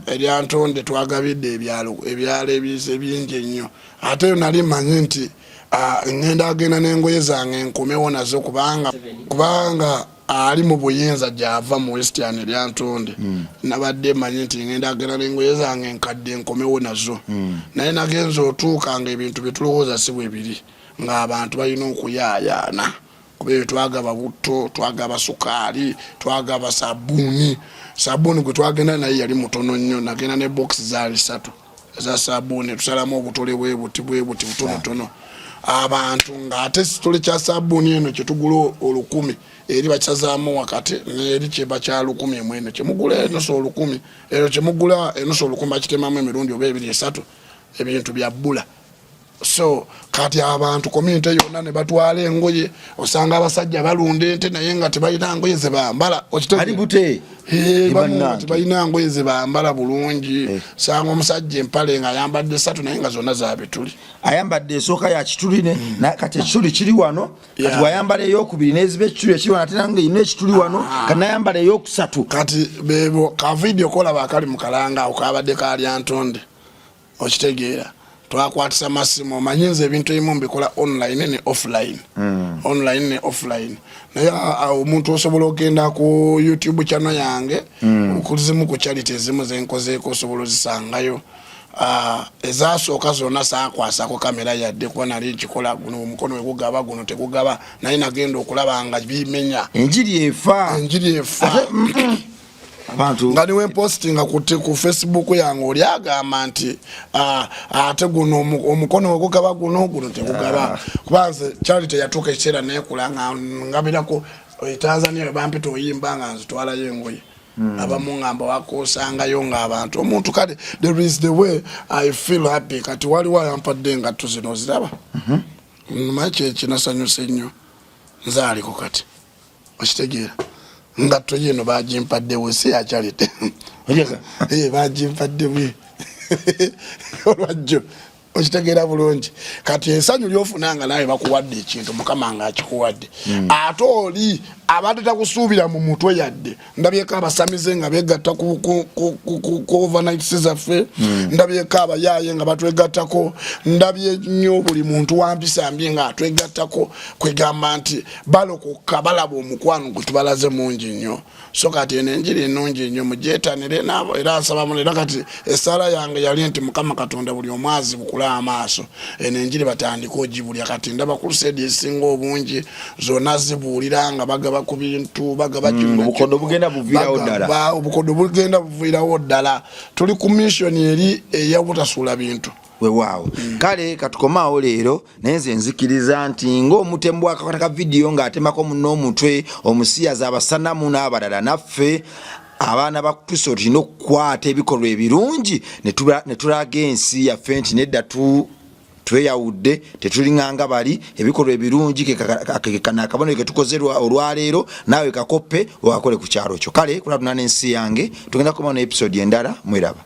eryantonde twagabidde ebyalo ebingi ennyo. Ate yo nali manyi nti ngenda agenda n'engoye zange nkomewo nazo, kubanga ali mu buyinza gyava mu Western eryantonde. Nabadde manyi nti ngenda agenda n'engoye zange nkadde nkomewo nazo, naye nagenza otuuka nga ebintu byetulowooza si bwe biri, ng'abantu balina okuyaayaana, kuba ebyo twagaba butto, twagaba sukaali, twagaba sabuuni. Sabuuni gwe twagenda naye yali mutono nnyo. Nagenda ne box zaali 3 eza sabuuni, tusalamu obutole bwe buti bwe buti butonotono. Abantu ng'ate kitole kya sabuuni eno kyetugula 1000, eri bakisazaamu wakati, neri kyeba kya 1000 emwene kyemugula enusu 1000, ero kyemugula enusu 1000 bakitemamu emirundi oba ebiri esatu. Ebintu bya bbula. So kati abantu community yonna ne batwala engoye. Osanga abasajja balunda ente naye nga tebalina ngoye zebambala. Ali bute. Bamu tebalina ngoye zebambala bulungi. Sanga omusajja empale nga ayambadde satu naye nga zonna za bituli. Ayambadde esooka ya kituli ne kati ekituli kiri wano, kati bwayambala eyokubiri neziba ekituli ekiri wano, ate nange erina ekituli wano, kati nayambala eyokusatu. Kati bebo ka video kolaba akali mu kalanga ako kabadde kalyantonde. Okitegeera, twakwatisa masimu. Omanyi nze ebintu ebimu mbikola online ne offline, online ne offline. Naye omuntu osobola okgenda ku YouTube channel yange, okuzimu ku charity ezimu zenkozeeko osobola ozisangayo. Ezasooka zonna saakwasako kamera yadde, kuba nali nkikola guno omukono wegugaba, guno tegugaba, naye nagenda okulaba nga bimenya. Enjiri efa. Enjiri efa. Abantu nga niwe postinga ku Facebook yange, oli agamba nti ate guno omukono wegugaba, guno tegugaba. Kuba nze charity yatuuka ekiseera nekula nga ngabirako e Tanzania, we bampita oyimba nga nzitwalayo engoye. Abamu ngamba wakosangayo ng'abantu omuntu. Kale there is the way I feel happy. Kati waliwo ayampadde engatto zino, oziraba? Manyi kyekinasanyusa ennyo, nze aliko kati okitegeera, ngatto yeno bagimpaddewo, si ya charity. Bagimpaddewo olwajjo. Okitegeera bulungi? Kati essanyu lyofuna nga nawe bakuwadde ekintu, Mukama nga akikuwadde, ate oli abadde takusuubira mu mutwe yadde. Ndabyeko abasamize nga begatta ku overnights zaffe, ndabyeko abayaaye nga batwegattako, ndabye nnyo buli muntu wampisa mbi nga atwegattako. Kwegamba nti balokoka, balaba omukwano gwe tubalaze mungi nnyo. So kati eno enjiri ennungi nnyo, mugyetanire nabo. Era nsaba muno, era kati essaala yange yali nti Mukama Katonda buli omu azibukule amaaso, eno enjiri batandike ogibulya. Kati ndaba crusade esinga obungi zonna zibuulira nga bagaba ku bintu, bagaba kino na Obukodo kino. Bugenda buviirawo ddala. Obukodo bugenda buviirawo ddala. Tuli ku mission eri ey'obutasuula bintu. Weewaawo. Kale katukomaawo leero, naye nze nzikiriza nti ng'omutemu bwakakwata ka vidiyo ng'atemako munne omutwe, omusiyazi, abasanamu n'abalala, naffe abaana ba Kristo tulina okukwata ebikolwa ebirungi ne tulaga ensi yaffe nti nedda, tweyawudde, tetuliŋŋanga bali. Ebikolwa ebirungi ke kano akabonero ke tukoze olwaleero, naawe kakoppe wakole ku kyalo kyo. Kale kulatuna n'ensi yange, tugenda kukomawo ne episode endala. Mweraba.